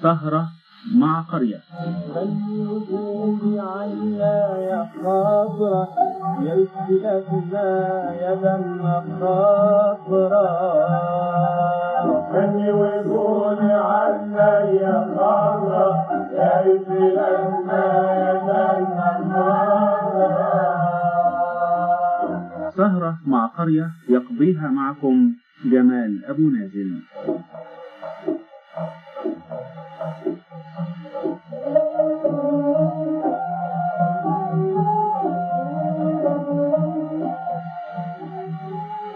سهرة مع قرية. فليجود عنا يا خضرة يا يا دم خضرة. فليجود عنا يا خضرة يا يا دم خضرة. سهرة مع قرية يقضيها معكم جمال أبو نازل.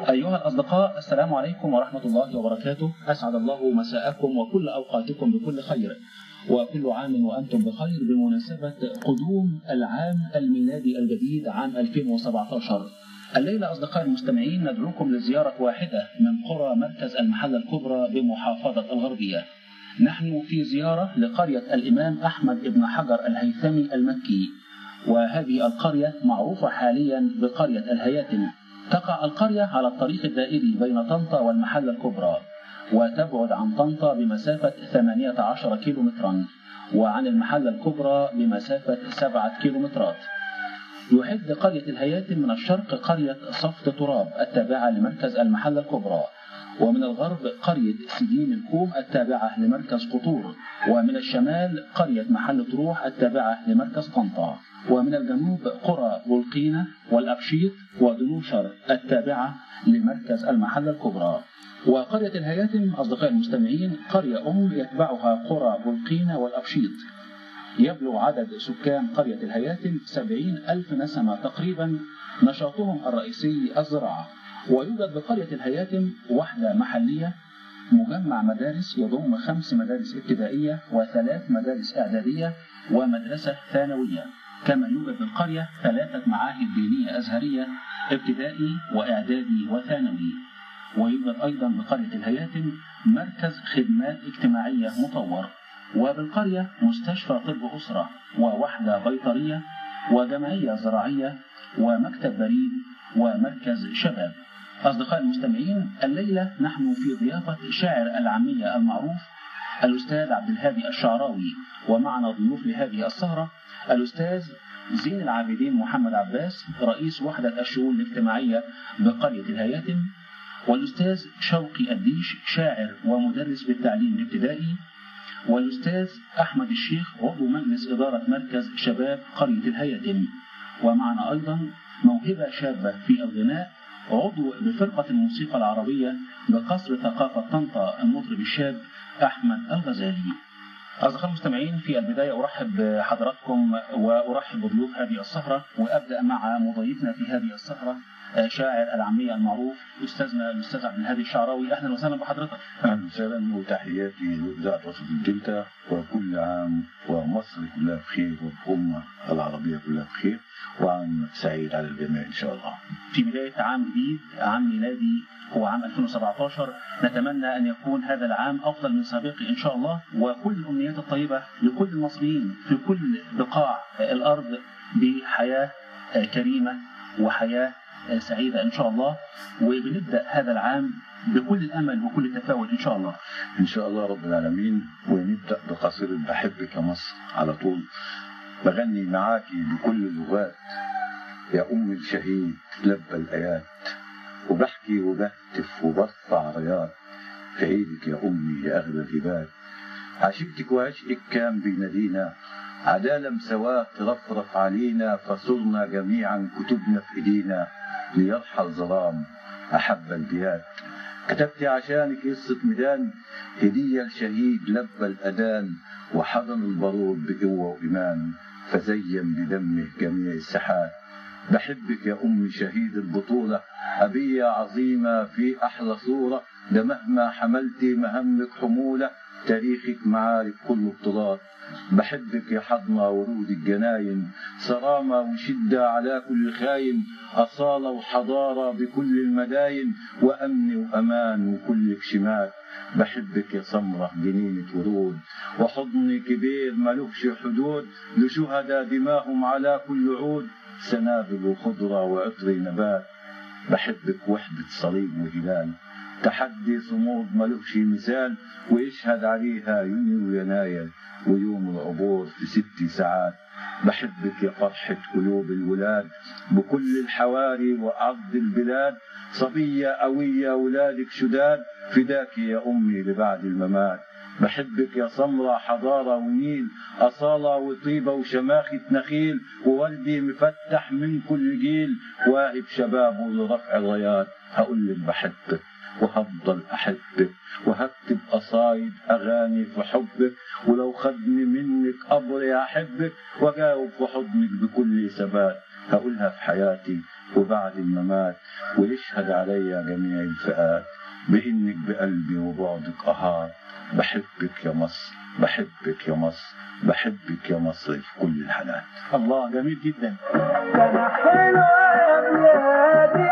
أيها الأصدقاء، السلام عليكم ورحمة الله وبركاته. أسعد الله مساءكم وكل أوقاتكم بكل خير، وكل عام وأنتم بخير بمناسبة قدوم العام الميلادي الجديد عام 2017. الليلة أصدقائي المستمعين ندعوكم لزيارة واحدة من قرى مركز المحلة الكبرى بمحافظة الغربية. نحن في زيارة لقرية الإمام أحمد بن حجر الهيثمي المكي، وهذه القرية معروفة حاليا بقرية الهياتم. تقع القرية على الطريق الدائري بين طنطا والمحلة الكبرى، وتبعد عن طنطا بمسافة 18 كيلومترا، وعن المحلة الكبرى بمسافة 7 كيلومترات. يحد قرية الهياتم من الشرق قرية صفت تراب التابعة لمركز المحلة الكبرى، ومن الغرب قرية سجين الكوم التابعة لمركز قطور، ومن الشمال قرية محلة روح التابعة لمركز طنطا، ومن الجنوب قرى بلقينة والأبشيط ودنوشر التابعة لمركز المحلة الكبرى. وقرية الهياتم أصدقائي المستمعين قرية أم يتبعها قرى بلقينة والأبشيط. يبلغ عدد سكان قرية الهياتم 70,000 نسمة تقريبا. نشاطهم الرئيسي الزراعة. ويوجد بقرية الهياتم وحدة محلية، مجمع مدارس يضم 5 مدارس ابتدائية و3 مدارس إعدادية ومدرسة ثانوية. كما يوجد بالقرية 3 معاهد دينية أزهرية، ابتدائي وإعدادي وثانوي. ويوجد أيضا بقرية الهياتم مركز خدمات اجتماعية مطور، وبالقرية مستشفى طب أسرة ووحدة بيطرية وجمعية زراعية ومكتب بريد ومركز شباب. أصدقائي المستمعين، الليلة نحن في ضيافة شاعر العامية المعروف الأستاذ عبد الهادي الشعراوي، ومعنا ضيوف لهذه السهرة الأستاذ زين العابدين محمد عباس رئيس وحدة الشؤون الاجتماعية بقرية الهياتم، والأستاذ شوقي الديش شاعر ومدرس بالتعليم الابتدائي، والأستاذ أحمد الشيخ عضو مجلس إدارة مركز شباب قرية الهياتم. ومعنا أيضا موهبة شابة في الغناء، عضو بفرقة الموسيقى العربية بقصر ثقافة طنطا، المطرب الشاب أحمد الغزالي. أصدقائي المستمعين، في البداية أرحب بحضراتكم وأرحب بضيوف هذه السهرة، وأبدأ مع مضيفنا في هذه السهرة شاعر العامية المعروف أستاذنا الأستاذ عبد الهادي الشعراوي. أهلا وسهلا بحضرتك. أهلا وسهلا، وتحياتي لإذاعة وسط الدلتا، وكل عام ومصر كلها بخير والأمة العربية كلها بخير، وعام سعيد على الجميع إن شاء الله. في بداية عام جديد، عام ميلادي هو عام 2017، نتمنى أن يكون هذا العام أفضل من سابقه إن شاء الله، وكل الأمنيات الطيبة لكل المصريين في كل بقاع الأرض بحياة كريمة وحياة سعيدة إن شاء الله. وبنبدأ هذا العام بكل الأمل وكل التفاؤل إن شاء الله. إن شاء الله رب العالمين. ونبدأ بقصيدة بحبك يا مصر على طول. بغني معاكي بكل اللغات يا أم الشهيد لبى الآيات، وبحكي وبهتف وبرفع رايات في عيدك يا أمي يا أغلى الهبات. عشقتك وعشقك كان بينادينا، عدالة مساواة ترفرف علينا، فصرنا جميعا كتبنا في إيدينا ليرحل ظلام أحب البيات. كتبت عشانك قصة ميدان، هدية لشهيد لبى الأذان، وحضن البارود بقوة وإيمان، فزين بدمه جميع الساحات. بحبك يا أمي شهيد البطولة، أبية عظيمة في أحلى صورة، ده مهما حملتي مهمك حمولة، تاريخك معارك كله بطولات. بحبك يا حضنة ورود الجناين، صرامة وشدة على كل خاين، أصالة وحضارة بكل المداين، وأمن وأمان وكلك شمال. بحبك يا سمرة جنينة ورود، وحضن كبير ملوش حدود، لشهداء دماهم على كل عود، سنابل وخضرة وعطر نبات. بحبك وحدة صليب وهلال، تحدي صمود ملوش مثال، ويشهد عليها يونيو ويناير، ويوم العبور في 6 ساعات. بحبك يا فرحة قلوب الولاد، بكل الحواري وأرض البلاد، صبية قوية ولادك شداد، فداك يا أمي لبعد الممات. بحبك يا سمرة حضارة ونيل، أصالة وطيبة وشماخة نخيل، ووردي مفتح من كل جيل، واهب شبابه لرفع الرايات. هقول لك بحبك وهفضل أحبك، وهكتب قصايد أغاني في حبك، ولو خدني منك قبري أحبك، وأجاوب في حضنك بكل ثبات. هقولها في حياتي وبعد الممات، ويشهد عليا جميع الفئات، بإنك بقلبي وبعدك قهار. بحبك يا مصر، بحبك يا مصر، بحبك يا مصر في كل الحالات. الله، جميل جدا. أنا حلوة يا بلادي،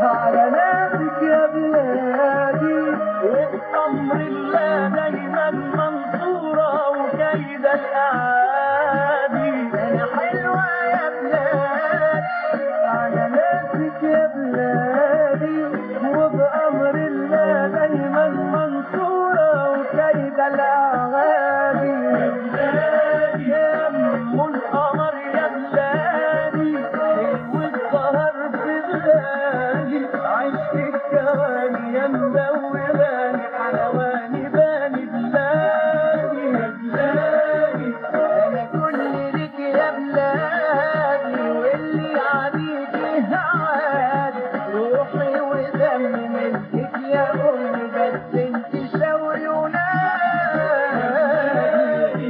على ناسك يا بلادي، وبأمر الله دايما منصورة وكيد الأعادي. أنا حلوة يا بلادي، على ناسك يا بلادي، وبأمر الله دايما منصورة وكيد الأعادي. يا بلادي يا أم القمر يا بلادي، حلو السهر في بلادي، عشت الجواني يا مدوباني، حلواني باني بلادي. يا بلادي أنا كل ليك يا بلادي، واللي عليكي هعادي، روحي ودمي ملكك يا أمي، بس انت شاوري ونادي.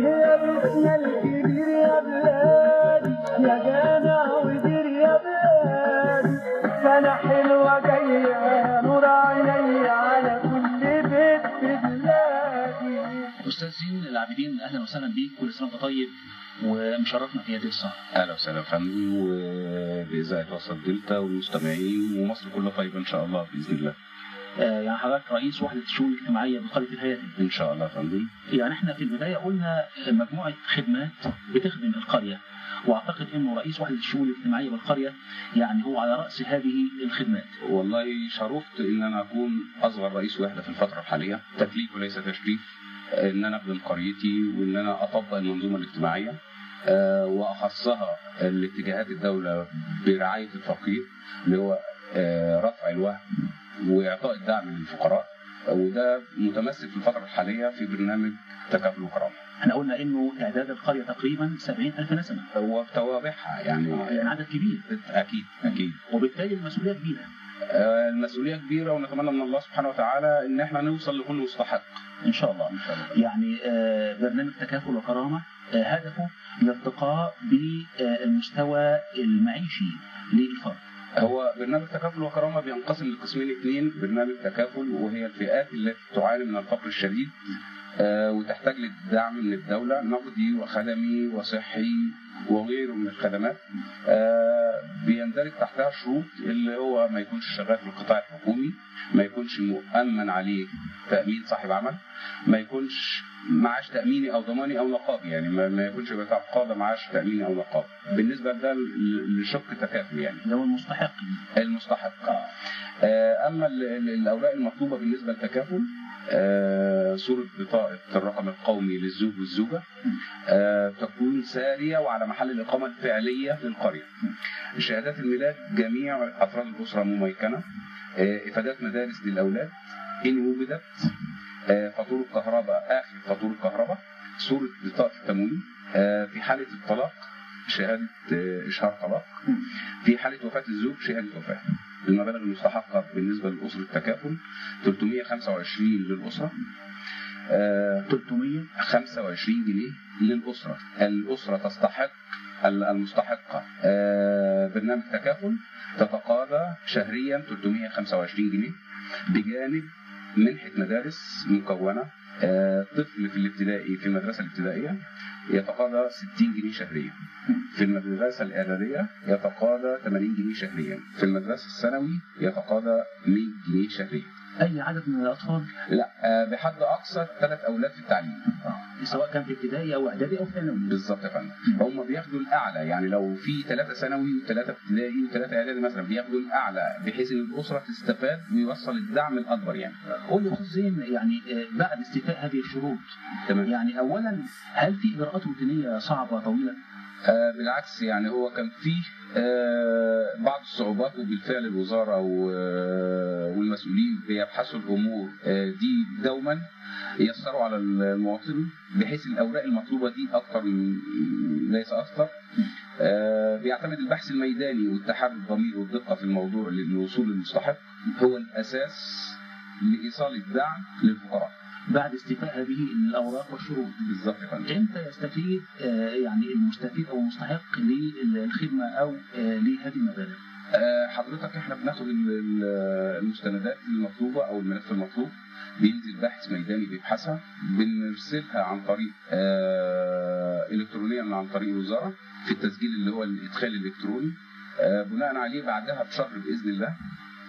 يا بيتنا الكبير يا بلادي، يا جامع ودير يا بلادي، سنة حلوة جاية نور عيني على كل بيت في بلادي. أستاذ زين العابدين، أهلا وسهلا بيك، كل سنة وأنت طيب ومشرفنا في هذه السهرة. أهلا وسهلا يا فندم، وبإذاعة وسط دلتا والمستمعين ومصر كلها طيبة إن شاء الله بإذن الله. يعني حضرتك رئيس وحدة الشؤون الاجتماعية بقرية الهياتم. إن شاء الله يا فندم. يعني احنا في البداية قلنا مجموعة خدمات بتخدم القرية، واعتقد انه رئيس وحدة الشؤون الاجتماعية بالقرية يعني هو على رأس هذه الخدمات. والله شرفت ان انا اكون اصغر رئيس وحدة في الفترة الحالية، تكليف وليس تشريف، ان انا اخدم قريتي وان انا اطبق المنظومة الاجتماعية، واخصها الاتجاهات الدولة برعاية الفقير، اللي هو رفع الوهم واعطاء الدعم للفقراء، وده متمثل في الفترة الحالية في برنامج تكافل وكرامة. احنا قلنا انه تعداد القرية تقريبا 70,000 نسمه، وبتوابعها يعني عدد كبير. اكيد اكيد، وبالتالي المسؤولية كبيرة. المسؤولية كبيرة، ونتمنى من الله سبحانه وتعالى ان احنا نوصل لكل مستحق ان شاء الله. إن شاء الله. يعني برنامج تكافل وكرامة هدفه الارتقاء بالمستوى المعيشي للفرد. هو برنامج تكافل وكرامة بينقسم لقسمين اثنين، برنامج تكافل وهي الفئات التي تعاني من الفقر الشديد وتحتاج للدعم من الدولة، نقدي وخدمي وصحي وغيره من الخدمات، بيندرج تحتها شروط اللي هو ما يكونش شغال في القطاع الحكومي، ما يكونش مؤمن عليه تأمين صاحب عمل، ما يكونش معاش تأميني أو ضماني أو نقابي، يعني ما يكونش بيتقاضى معاش تأميني أو نقابي. بالنسبة لده لشق تكافل يعني اللي هو المستحق. المستحق. أما الأوراق المطلوبة بالنسبة للتكافل، صورة بطاقة الرقم القومي للزوج والزوجة، تكون سارية وعلى محل الإقامة الفعلية للقرية. شهادات الميلاد جميع أفراد الأسرة مميكنة، إفادات مدارس للأولاد إن وجدت، فاتورة كهرباء آخر فاتورة كهرباء، صورة بطاقة التموين، في حالة الطلاق شهادة إشهار طلاق، في حالة وفاة الزوج شهادة وفاة. المبالغ المستحقة بالنسبة لأسرة التكافل 325 للأسرة، 325 جنيه للأسرة. الأسرة تستحق المستحقة برنامج تكافل تتقاضى شهريا 325 جنيه بجانب منحة مدارس مكونة طفل في الابتدائي في المدرسة الابتدائية يتقاضى 60 جنيه شهريا، في المدرسة الاعدادية يتقاضى 80 جنيه شهريا، في المدرسة الثانوي يتقاضى 100 جنيه شهريا. اي عدد من الاطفال؟ لا، بحد اقصى 3 اولاد في التعليم، سواء كان في ابتدائي او اعدادي او ثانوي. بالظبط يا فندم، هم بياخدوا الاعلى، يعني لو في 3 ثانوي و3 ابتدائي و3 اعدادي مثلا بياخدوا الاعلى بحيث ان الاسرة تستفاد ويوصل الدعم الاكبر. يعني قول لي يا استاذ زين، يعني بعد استيفاء هذه الشروط، تمام، يعني اولا هل في اجراءات روتينيه صعبة طويلة؟ بالعكس، يعني هو كان فيه بعض الصعوبات، وبالفعل الوزارة والمسؤولين بيبحثوا الأمور دي دوما، يسروا على المواطن بحيث الأوراق المطلوبة دي أكثر ليس أكثر. بيعتمد البحث الميداني والتحري الضمير والدقة في الموضوع للوصول للمستحق هو الأساس لإيصال الدعم للفقراء بعد استيفاء هذه الاوراق والشروط. بالظبط يا فندم. امتى يستفيد يعني المستفيد او المستحق للخدمة او لهذه المبالغ؟ حضرتك احنا بناخد المستندات المطلوبة او الملف المطلوب، بينزل باحث ميداني بيبحثها، بنرسلها عن طريق الكترونيا عن طريق الوزارة في التسجيل اللي هو الادخال الالكتروني، بناء عليه بعدها بشهر باذن الله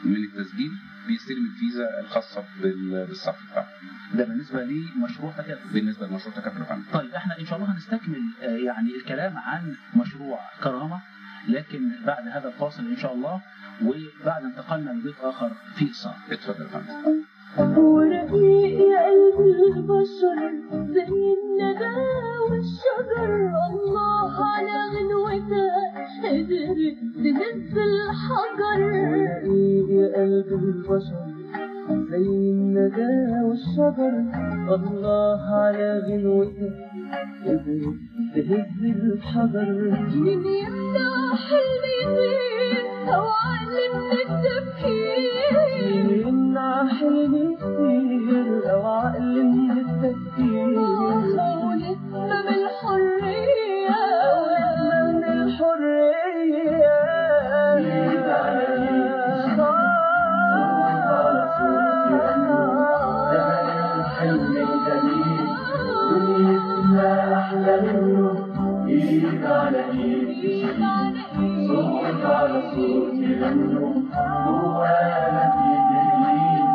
من التسجيل بيستلم الفيزا الخاصة بالصف بتاعه. ده بالنسبة لمشروع تكافل. بالنسبة لمشروع تكافل يا فندم. طيب احنا ان شاء الله هنستكمل يعني الكلام عن مشروع كرامة، لكن بعد هذا الفاصل ان شاء الله، وبعد انتقالنا لضيف اخر في الصالة. اتفضل يا فندم. ورقيق يا قلب البشر زي الندى والشجر، الله على غنوتها قدرت تهز الحجر. ورقيق يا قلب البشر زي الندى والشجر، الله على غنوتها قدرت تهز الحجر. مين يمنع حلم يطير أو عقل من التفكير؟ مين يمنع حلم يطير أو عقل من التفكير؟ ونسمة من الحرية، ونسمة من الحرية. زمن الحلم الجميل دنيتنا أحلى منه، إيد على إيد صوت على صوت يغنوا جوانا في تجريد،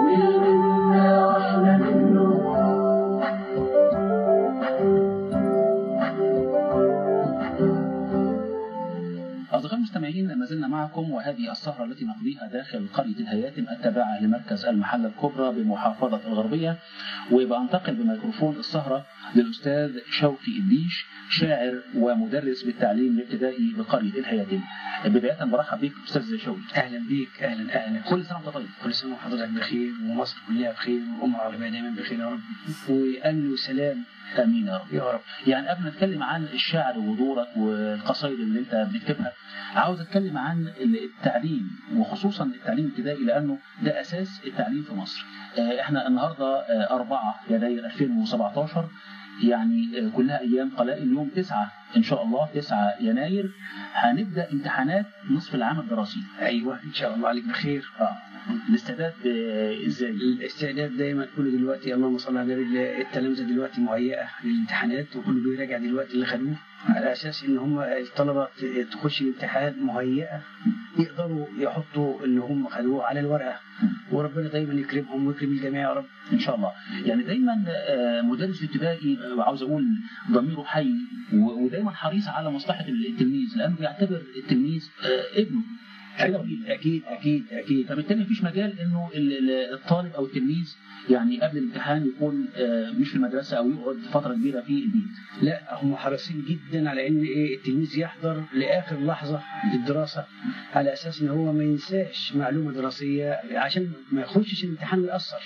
مين منا أحلى منه. أصدقائي المستمعين، ما زلنا معكم وهذه السهرة التي نقضيها داخل قرية الهياتم التابعة لمركز المحلة الكبرى بمحافظة الغربية. وبأنتقل بميكروفون السهرة للأستاذ شوقي الديش، شاعر ومدرس بالتعليم الابتدائي بقرية الهياتم. بداية برحب بك أستاذ شوقي. أهلا بيك. أهلا أهلا. كل سنة وأنت طيب. كل سنة وحضرتك بخير، ومصر كلها بخير، والأمة العربية دايما بخير يا رب، وأمن وسلام. امين يا رب. يا رب. يعني قبل ما نتكلم عن الشعر ودورك والقصايد اللي انت بتكتبها، عاوز اتكلم عن التعليم، وخصوصا التعليم الابتدائي لانه ده اساس التعليم في مصر. احنا النهارده 4 يناير 2017، يعني كلها ايام قلائل. يوم 9 ان شاء الله، 9 يناير هنبدا امتحانات نصف العام الدراسي. ايوه ان شاء الله عليك بخير. الاستعداد ازاي؟ الاستعداد دايما كله دلوقتي، اللهم صل على النبي، التلامذه دلوقتي مهيئة للامتحانات، وكله بيراجع دلوقتي اللي خدوه على اساس ان هم الطلبة تخش الامتحان مهيئة، يقدروا يحطوا اللي هم خدوه على الورقة، وربنا دايما يكرمهم ويكرم الجميع يا رب ان شاء الله. يعني دايما مدرس الابتدائي عاوز اقول ضميره حي، ودايما حريص على مصلحة التلميذ، لانه بيعتبر التلميذ ابنه. اكيد اكيد اكيد. فبالتالي مفيش مجال انه الطالب او التلميذ يعني قبل الامتحان يكون مش في المدرسة او يقعد فترة كبيرة في البيت. لا، هم حريصين جدا على ان التلميذ يحضر لاخر لحظة في الدراسة، على اساس ان هو ما ينساش معلومة دراسية عشان ما يخشش الامتحان ويأثر.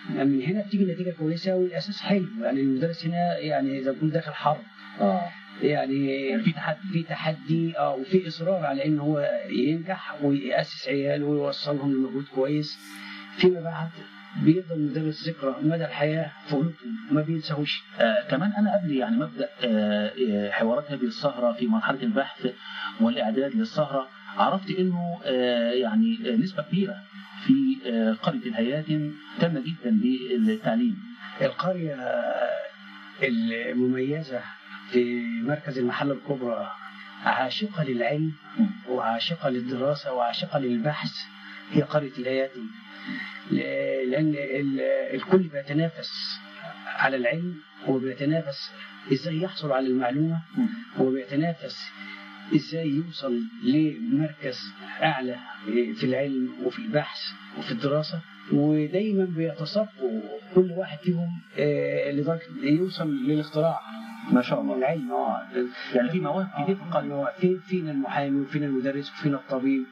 من هنا بتيجي نتيجة كويسة والاساس حلو. يعني المدرس هنا يعني زي ما بيقول داخل حرب. يعني في تحدي، في تحدي، وفي اصرار على ان هو ينجح ويأسس عياله ويوصلهم لمجهود كويس. فيما بعد بيفضل المدرس ذكرى مدى الحياة في قلوبهم، ما بينساهوش. كمان انا قبل يعني مبدا حوارات هذه السهرة في مرحلة البحث والاعداد للسهره، عرفت انه يعني نسبه كبيرة في قرية الهياتم تم جدا بالتعليم. القرية المميزة في مركز المحلة الكبرى، عاشقة للعلم وعاشقة للدراسة وعاشقة للبحث، هي قرية الأياتي، لأن الكل بيتنافس على العلم، وبيتنافس إزاي يحصل على المعلومة، وبيتنافس إزاي يوصل لمركز أعلى في العلم وفي البحث وفي الدراسة، ودايما بيتسابقوا كل واحد فيهم لدرجة يوصل للاختراع. ما شاء الله. العلم يعني في مواهب كتير في القرية، فينا المحامي وفينا المدرس وفينا الطبيب،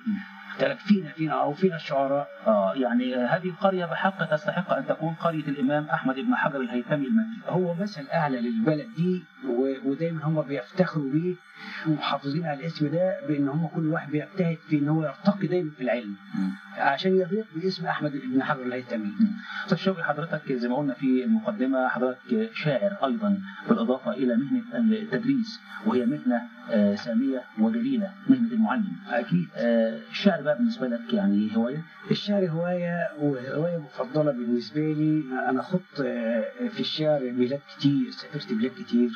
فينا وفينا الشعراء. يعني هذه القرية بحق تستحق أن تكون قرية الإمام أحمد بن حجر الهيثمي المكي. هو مثل أعلى للبلد دي، ودايما هم بيفتخروا بيه ومحافظين على الاسم ده، بأن هم كل واحد بيجتهد في أن هو يرتقي دايما في العلم عشان يليق باسم أحمد بن حجر الهيثمي. أستاذ شوقي، حضرتك زي ما قلنا في المقدمة حضرتك شاعر أيضا، بالإضافة إلى مهنة التدريس، وهي مهنة سامية وجليلة، مهنة المعلم. أكيد. الشعر بقى بالنسبة لك يعني هواية؟ الشعر هواية، وهواية مفضلة بالنسبة لي. أنا خضت في الشعر بلاد كتير، سافرت بلاد كتير،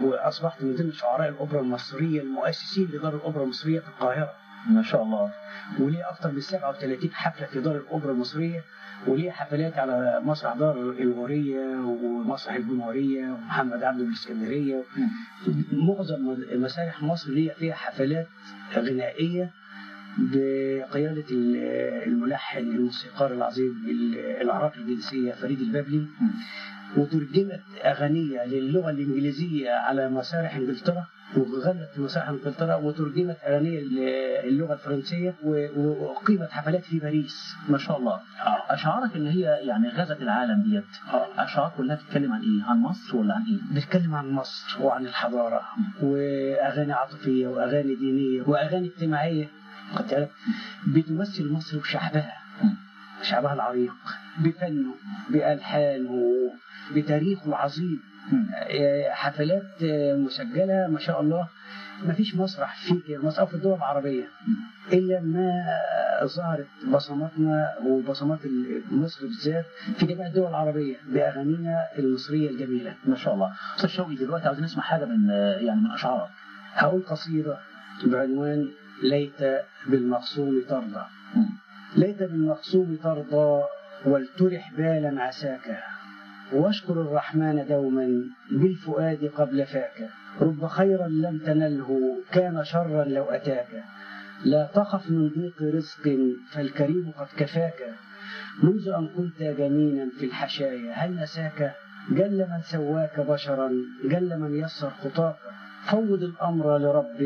وأصبحت من ضمن شعراء الأوبرا المصرية المؤسسين لدار الأوبرا المصرية في القاهرة. ما شاء الله. وليه أكثر من 37 حفلة في دار الأوبرا المصرية، وليه حفلات على مسرح دار الغورية ومسرح الجمهورية ومحمد عبده بالإسكندرية. معظم مسارح مصر ليه فيها حفلات غنائية بقيادة الملحن الموسيقار العظيم العراقي الجنسية فريد البابلي، وترجمت أغانية للغة الإنجليزية على مسارح إنجلترا، وغنت في مسارح إنجلترا، وترجمت أغانية للغة الفرنسية، وأقيمت حفلات في باريس. ما شاء الله. أشعارك اللي هي يعني غزت العالم ديت، أشعار كلها بتتكلم عن إيه؟ عن مصر ولا عن إيه؟ بتتكلم عن مصر وعن الحضارة، وأغاني عاطفية وأغاني دينية وأغاني اجتماعية بتمثل مصر وشعبها، شعبها العريق، بفنه، بألحانه، بتاريخه العظيم. حفلات مسجلة ما شاء الله، ما فيش مسرح في مصر أو في الدول العربية إلا ما ظهرت بصماتنا وبصمات مصر بالذات في جميع الدول العربية بأغانينا المصرية الجميلة. ما شاء الله. أستاذ شوقي، دلوقتي عاوزين نسمع حاجة من يعني من أشعارك. هقول قصيدة بعنوان ليت بالمقسوم ترضى. ليت بالمقسوم ترضى ولترح بالا عساك، واشكر الرحمن دوما بالفؤاد قبل فاك، رب خيرا لم تنله كان شرا لو أتاك، لا تخف من ضيق رزق فالكريم قد كفاك، منذ أن كنت جنينا في الحشايا هل نساك، جل من سواك بشرا جل من يسر خطاك، فوض الأمر لرب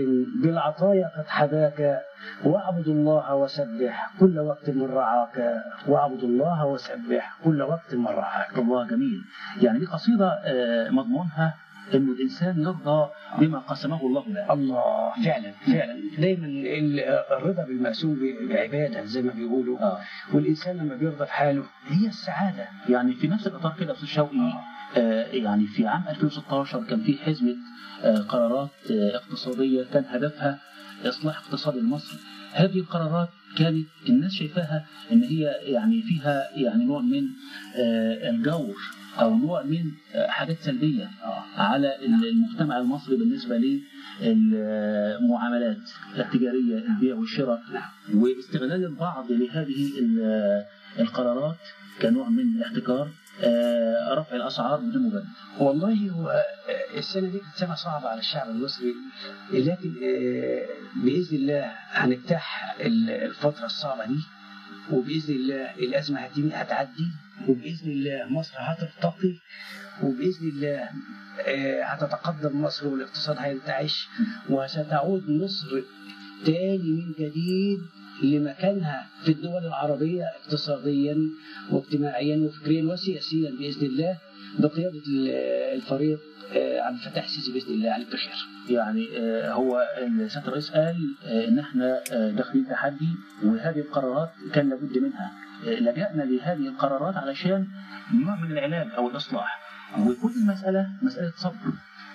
بالعطايا قد حباك، واعبد الله وسبح كل وقت من رعاك، واعبد الله وسبح كل وقت من رعاك. الله، جميل. يعني دي قصيدة مضمونها إنه الإنسان يرضى بما قسمه الله له. الله، فعلا فعلا. دايما الرضا بالمقسوم بعبادة زي ما بيقولوا. والإنسان لما بيرضى في حاله هي السعادة. يعني في نفس الإطار كده أستاذ شوقي، يعني في عام 2016 كان في حزمة قرارات اقتصادية كان هدفها إصلاح اقتصاد مصر. هذه القرارات كانت الناس شايفاها إن هي يعني فيها يعني نوع من الجور أو نوع من حاجات سلبية على المجتمع المصري بالنسبة للمعاملات التجارية، البيع والشراء، واستغلال البعض لهذه القرارات كنوع من الاحتكار، رفع الأسعار بدون مبرر. والله هو السنة دي كانت سنة صعبة على الشعب المصري، لكن بإذن الله هنجتاح الفترة الصعبة دي، وبإذن الله الأزمة هتعدي، وبإذن الله مصر هترتقي، وبإذن الله هتتقدم مصر والاقتصاد هينتعش، وستعود مصر تاني من جديد لمكانها في الدول العربية اقتصاديا واجتماعيا وفكريا وسياسيا بإذن الله، بقيادة الفريق عبد الفتاح السيسي بإذن الله على بخير. يعني هو سيادة الرئيس قال إن احنا داخلين تحدي، وهذه القرارات كان لابد منها، لجأنا لهذه القرارات علشان نوع من العلاج أو الإصلاح. وكل المسألة مسألة صبر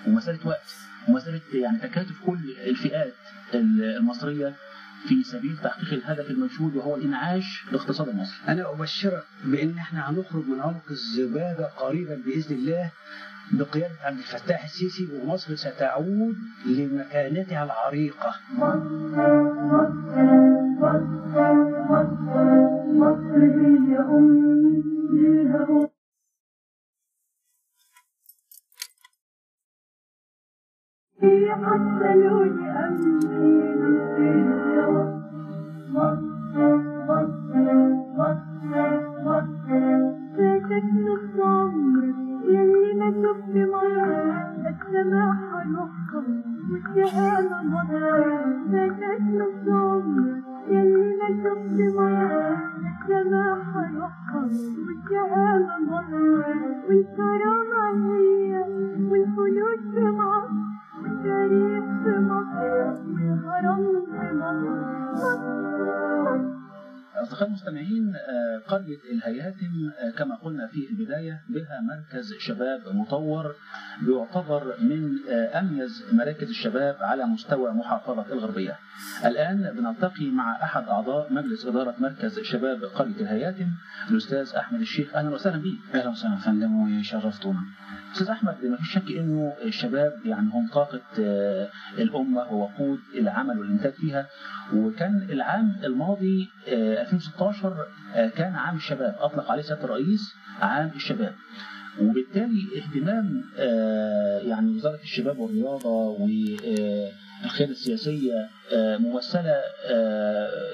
ومسألة وقت ومسألة يعني تكاتف كل الفئات المصرية في سبيل تحقيق الهدف المنشود وهو الانعاش الاقتصاد المصري. أنا أبشرك بأن احنا هنخرج من عنق الزجاجة قريبا بإذن الله بقيادة عبد الفتاح السيسي، ومصر ستعود لمكانتها العريقة. مصر هي أمي ليها حتى لوني أمشي يا مصر مصر مصر مصر. فاتك نص عمرك يلي ما شفت مرة، السماحة يحكم والشهامة مصر. فاتك نص عمرك يلي ما شفت مرة، السماحة يحكم والشهامة مصر. والكرامة هي والفلوس في مصر، والتاريخ في مصر، والهرم في مصر. مصر. أصدقائي المستمعين، قرية الهياتم كما قلنا في البداية بها مركز شباب مطور بيعتبر من أميز مراكز الشباب على مستوى محافظة الغربية. الآن بنلتقي مع أحد أعضاء مجلس إدارة مركز شباب قرية الهياتم الأستاذ أحمد الشيخ. أهلا وسهلا بك. أهلا وسهلا فندم وشرفتونا. أستاذ أحمد، ما فيش شك إنه الشباب يعني هم طاقة الأمة ووقود العمل والإنتاج فيها، وكان العام الماضي 2016 كان عام الشباب، أطلق عليه سيادة الرئيس عام الشباب، وبالتالي اهتمام يعني وزارة الشباب والرياضة والقيادة السياسية ممثلة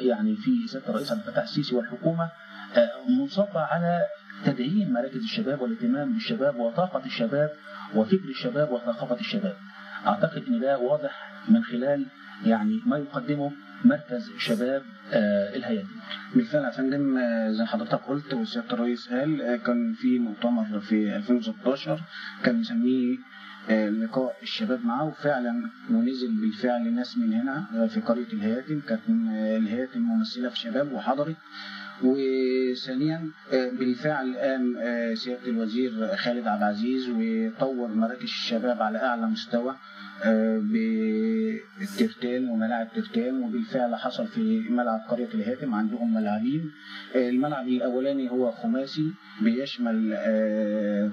يعني في سيادة الرئيس عبد الفتاح السيسي والحكومة منصبة على تدعيم مراكز الشباب والاهتمام بالشباب وطاقة الشباب وفكر الشباب وثقافة الشباب. أعتقد أن ده واضح من خلال يعني ما يقدمه مركز شباب الهياتم. بالفعل يا فندم، زي حضرتك قلت وسيادة الرئيس قال، كان في مؤتمر في 2016 كان مسميه لقاء الشباب معاه، وفعلا ونزل بالفعل ناس من هنا في قرية الهياتم، كانت الهياتم ممثلة في شباب وحضرت. وثانيا بالفعل قام سيادة الوزير خالد عبد العزيز وطور مراكز الشباب على أعلى مستوى بالترتان وملاعب ترتان، وبالفعل حصل في ملعب قرية الهياتم عندهم ملعبين. الملعب الأولاني هو خماسي بيشمل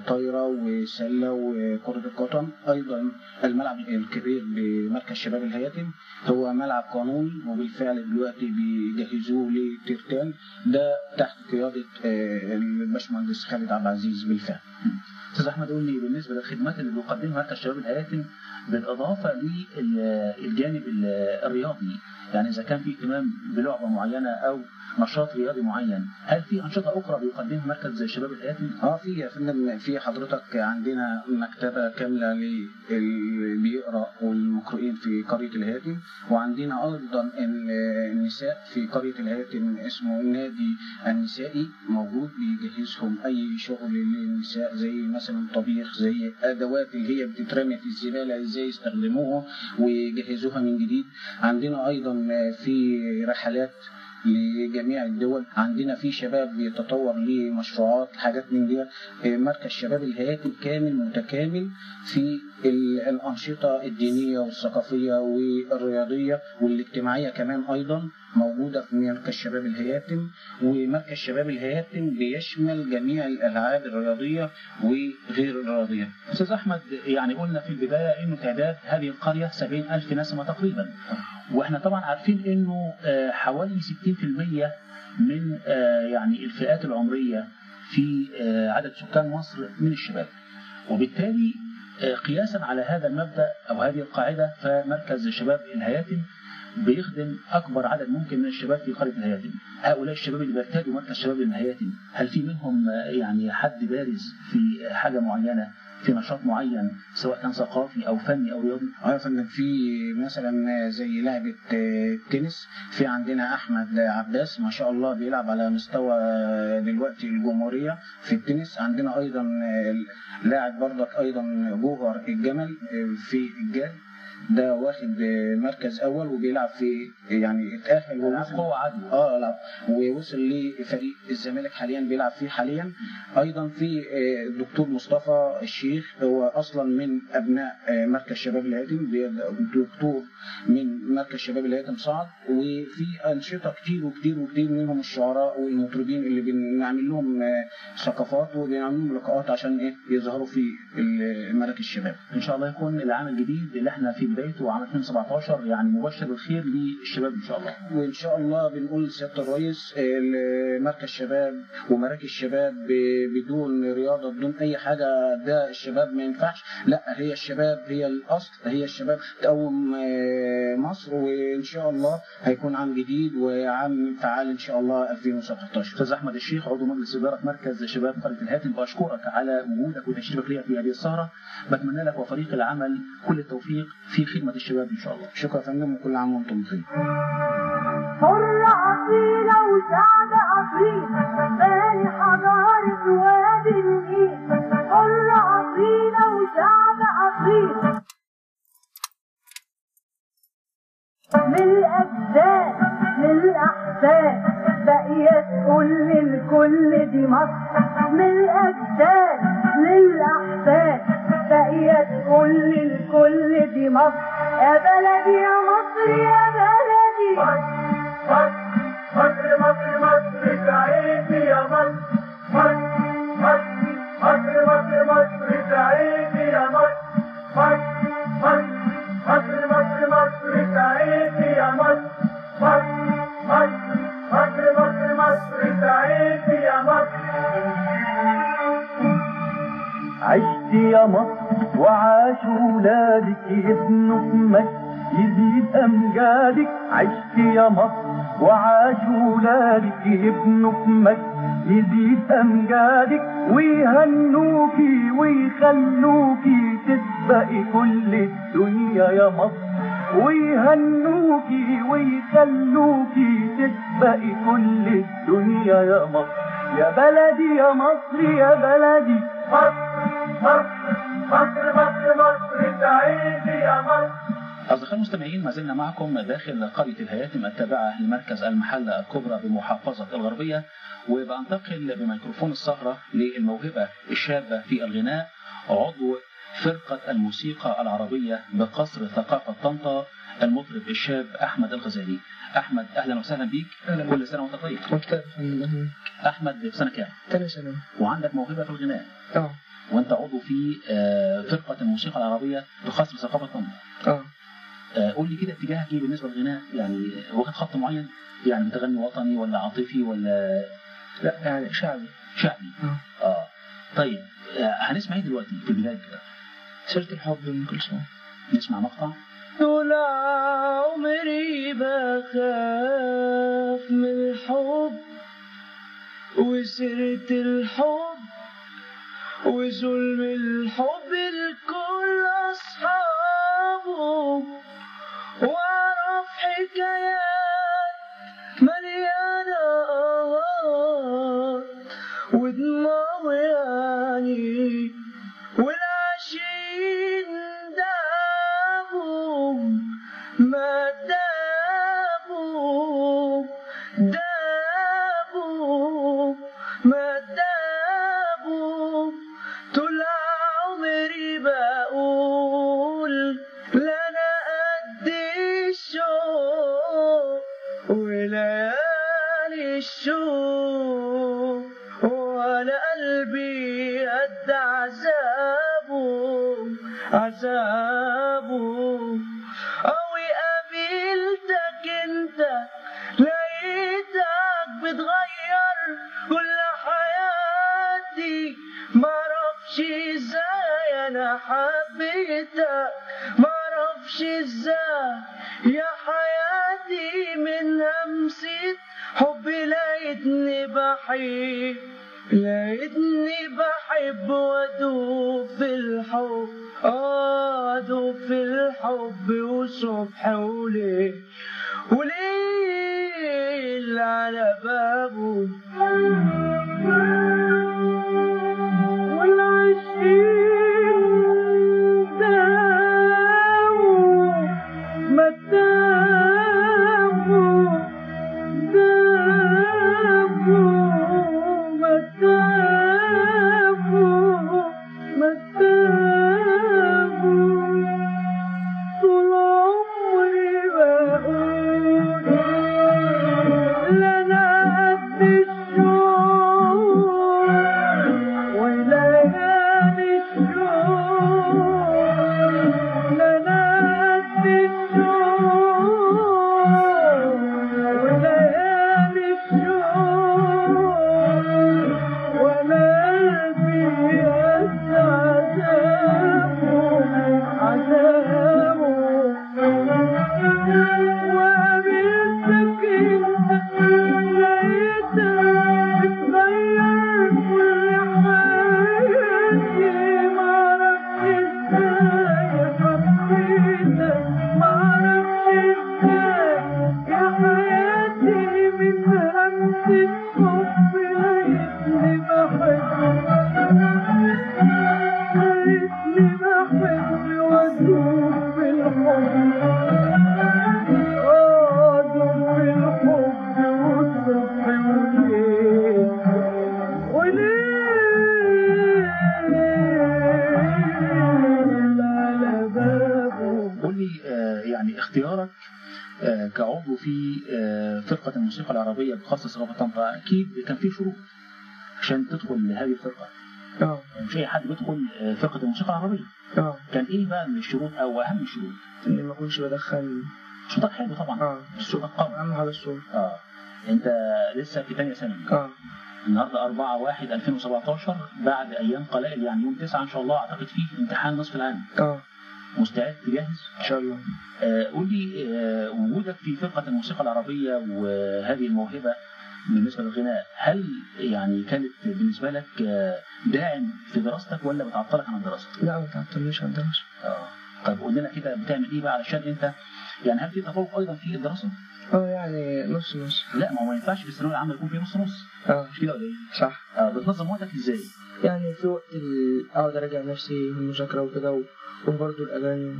طايرة وسلة وكرة القدم. أيضا الملعب الكبير بمركز شباب الهياتم هو ملعب قانوني، وبالفعل دلوقتي بيجهزوه لترتان، ده تحت قيادة الباشمهندس خالد عبد العزيز بالفعل. أستاذ أحمد، قول لي بالنسبة للخدمات اللي بيقدمها مركز شباب الهياتم بالإضافة للجانب الرياضي، يعني إذا كان في اهتمام بلعبة معينة أو نشاط رياضي معين، هل في أنشطة أخرى بيقدمها مركز شباب الهياتم؟ في يا فندم، في حضرتك عندنا مكتبة كاملة للي بيقرأ والمقرئين في قرية الهياتم، وعندنا أيضا النساء في قرية الهياتم اسمه النادي النسائي موجود بيجهزهم أي شغل للنساء، زي مثلا طبيخ، زي أدوات اللي هي بتترمي في الزبالة إزاي يستخدموها ويجهزوها من جديد. عندنا أيضا في رحلات لجميع الدول، عندنا في شباب بيتطور لمشروعات حاجات من دي. مركز شباب الهياتم كامل متكامل في الأنشطة الدينية والثقافية والرياضية والاجتماعية كمان أيضا موجودة في مركز شباب الهياتم. ومركز شباب الهياتم بيشمل جميع الألعاب الرياضية وغير الرياضية. أستاذ أحمد، يعني قلنا في البداية إنه تعداد هذه القرية 70,000 نسمة تقريبا، وإحنا طبعا عارفين إنه حوالي 60% من يعني الفئات العمرية في عدد سكان مصر من الشباب، وبالتالي قياسا على هذا المبدأ أو هذه القاعدة فمركز شباب الهياتم بيخدم أكبر عدد ممكن من الشباب في قرية الهياتم. هؤلاء الشباب اللي بيرتادوا مركز شباب الهياتم، هل في منهم يعني حد بارز في حاجة معينة، في نشاط معين، سواء كان ثقافي أو فني أو رياضي؟ يا فندم، في مثلا زي لعبة التنس، في عندنا أحمد عباس ما شاء الله بيلعب على مستوى دلوقتي الجمهورية في التنس. عندنا أيضا لاعب برضك أيضا جوهر الجمل في الجال، ده واخد مركز اول وبيلعب في يعني اتاهل ووصل قوة عالية ووصل لفريق الزمالك حاليا بيلعب فيه حاليا. ايضا في الدكتور مصطفى الشيخ، هو اصلا من ابناء مركز شباب الهياتم، دكتور من مركز شباب الهياتم صعد. وفي انشطة كتير وكتير وكتير، منهم الشعراء والمطربين اللي بنعمل لهم ثقافات وبنعمل لهم لقاءات عشان ايه يظهروا في مراكز الشباب. ان شاء الله يكون العام الجديد اللي احنا في بدايته عام 2017 يعني مبشر بالخير للشباب ان شاء الله. وان شاء الله بنقول لسياده الرئيس مركز شباب ومراكز شباب بدون رياضة بدون اي حاجة ده الشباب ما ينفعش. لا، هي الشباب هي الاصل، هي الشباب تقوم مصر. وان شاء الله هيكون عام جديد وعام فعال ان شاء الله 2017. استاذ احمد الشيخ عضو مجلس ادارة مركز شباب قرية الهاتم، بشكرك على وجودك وتشريفك لي في هذه السهرة. بتمنى لك وفريق العمل كل التوفيق في خدمة الشباب ان شاء الله. شكرا يا فندم، وكل عام وانتم بخير. حرة أصيلة وشعب أصيل باني حضارة وادي النيل. حرة أصيلة وشعب أصيل من الأجداد للأحفاد باقية تقول للكل دي مصر. من الأجداد للأحفاد باقية تقول للكل دي مصر. يا بلدي يا مصر يا بلدي، مصر مصر مصر مصر تعيشي يا مصر. مصر مصر مصر مصر مصر تعيشي يا مصر. مصر مصر مصر مصر مصر تعيشي يا مصر. مصر مصر مصر مصر مصر تعيشي يا مصر. عشت يا مصر وعاش ولادك يبنوا في مجد يزيد أمجادك. عشت يا مصر وعاش ولادك يبنوا في مجد يزيد أمجادك، ويهنوكي ويخلوكي تسبقي كل الدنيا يا مصر. ويهنوكي ويخلوكي تسبقي كل الدنيا يا مصر. يا بلدي يا مصر يا بلدي، مصر مصر مصر مصر مصر تعيشي يا مصر. أصدقائي المستمعين، ما زلنا معكم داخل قرية الهياتم التابعة لمركز المحلة الكبرى بمحافظة الغربية، وبنتقل بميكروفون السهرة للموهبة الشابة في الغناء، عضو فرقة الموسيقى العربية بقصر ثقافة طنطا، المطرب الشاب أحمد الغزالي. أحمد، أهلا وسهلا بيك. أهلا. كل سنة وأنت طيب. أحمد في سنة كام؟ تانية ثانوي. وعندك موهبة في الغناء. وأنت عضو في فرقة الموسيقى العربية بقصر ثقافة طنطا. قول لي كده اتجاهك ايه بالنسبة للغناء؟ يعني واخد خط معين؟ يعني بتغني وطني ولا عاطفي ولا؟ لا، يعني شعبي. شعبي. طيب هنسمع ايه دلوقتي في البداية كده؟ سيرة الحب من كلثوم. نسمع مقطع. طول عمري بخاف من الحب وسيرة الحب وظلم الحب لكل أصحابه، وأعرف حكايات مليانة آهات ودموع يعني، والعاشقين دابوا ما دابوا دابوا ما دابوا. طول عمري بقول لا أنا قد الشوق وليالي الشوق، ولا قلبي قد عذابه عذابه. أوي قابلتك انت لقيتك بتغير كل حياتي، معرفش ازاي انا حبيتك، معرفش ازاي يا حياتي من همسة حبي لقيتني بحب، لقيتني بحب وادوب في الحب، ادوب في الحب وصبح وليل وليل على بابه. والعاشقين داووا ما تابوا دابوا ما تابوا ما تابوا. طول عمري بقى كعضو في فرقة الموسيقى العربية بخاصة ثقافة طنطا، أكيد كان في شروط عشان تدخل هذه الفرقة. مش أي حد بيدخل فرقة الموسيقى العربية. كان إيه بقى الشروط أو أهم الشروط؟ إني ما أكونش بدخن. صوتك حلو طبعا. صوتك قوي. أهم حاجة الصوت. أنت لسه في ثانية ثانوي. النهارده 4/1/2017، بعد أيام قلائل يعني يوم 9 إن شاء الله أعتقد فيه امتحان نصف العام. مستعد جاهز؟ إن شاء الله. قول لي وجودك في فرقة الموسيقى العربية وهذه الموهبة بالنسبة للغناء، هل يعني كانت بالنسبة لك داعم في دراستك ولا بتعطلك عن الدراسة؟ لا، ما بتعطلنيش عن الدراسة. طيب قول لنا كده بتعمل إيه بقى علشان أنت يعني هل في تفوق أيضا في الدراسة؟ يعني نص نص. لا، ما هو ما ينفعش في الثانوية العامة يكون في نص نص. مش كده ولا إيه؟ صح. بتنظم وقتك إزاي؟ يعني في وقت أقعد أراجع نفسي في المذاكرة وكده، وبرضه الأغاني.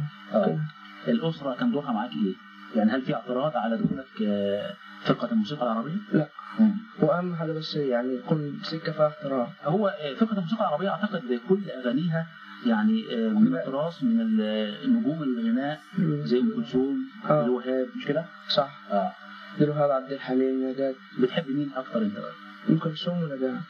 الأسرة كان دورها معاك إيه؟ يعني هل في اعتراض على دخولك فرقة الموسيقى العربية؟ لا. وأهم حاجة بس يعني يكون سكة فيها احترام. هو فرقة الموسيقى العربية أعتقد كل أغانيها يعني من التراث، من نجوم الغناء زي أم كلثوم، الوهاب، مش كده؟ صح. الوهاب، عبد الحليم، نجاة. بتحب مين أكتر أنت بقى؟ أم كلثوم ونجاة.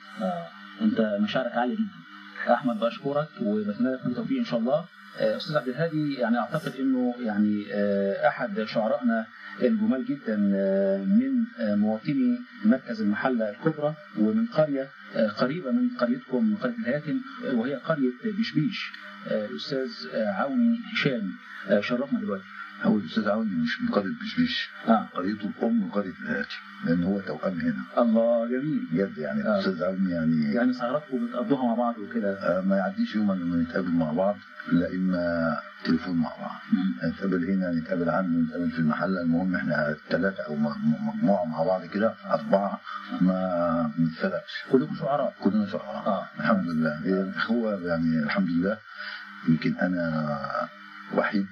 أنت مشاعرك عالية جدا. أحمد، بشكرك وبتمنى لك التوفيق إن شاء الله. أستاذ عبد الهادي، يعني أعتقد إنه يعني أحد شعرائنا الجمال جدا من مواطني مركز المحلة الكبرى ومن قرية قريبة من قريتكم، قرية الهاتم، وهي قرية بشبيش، الأستاذ عوني هشام، شرفنا دلوقتي. هو الأستاذ عوني مش من قرية بشبيش، قريته الأم قرية الهاتم، لأن هو توأم هنا. الله، جميل بجد. يعني الأستاذ عوني يعني سهراتكم بتقضوها مع بعض وكده؟ ما يعديش يوم لما نتقابل مع بعض، لا إما تليفون مع بعض، نتقابل هنا، نتقابل عنده، نتقابل في المحلة. المهم احنا 3 أو مجموعة مع بعض كده، 4، ما بنتفرقش. كلكم شعراء؟ كلنا شعراء. الحمد لله. هو يعني الحمد لله، يمكن أنا وحيد،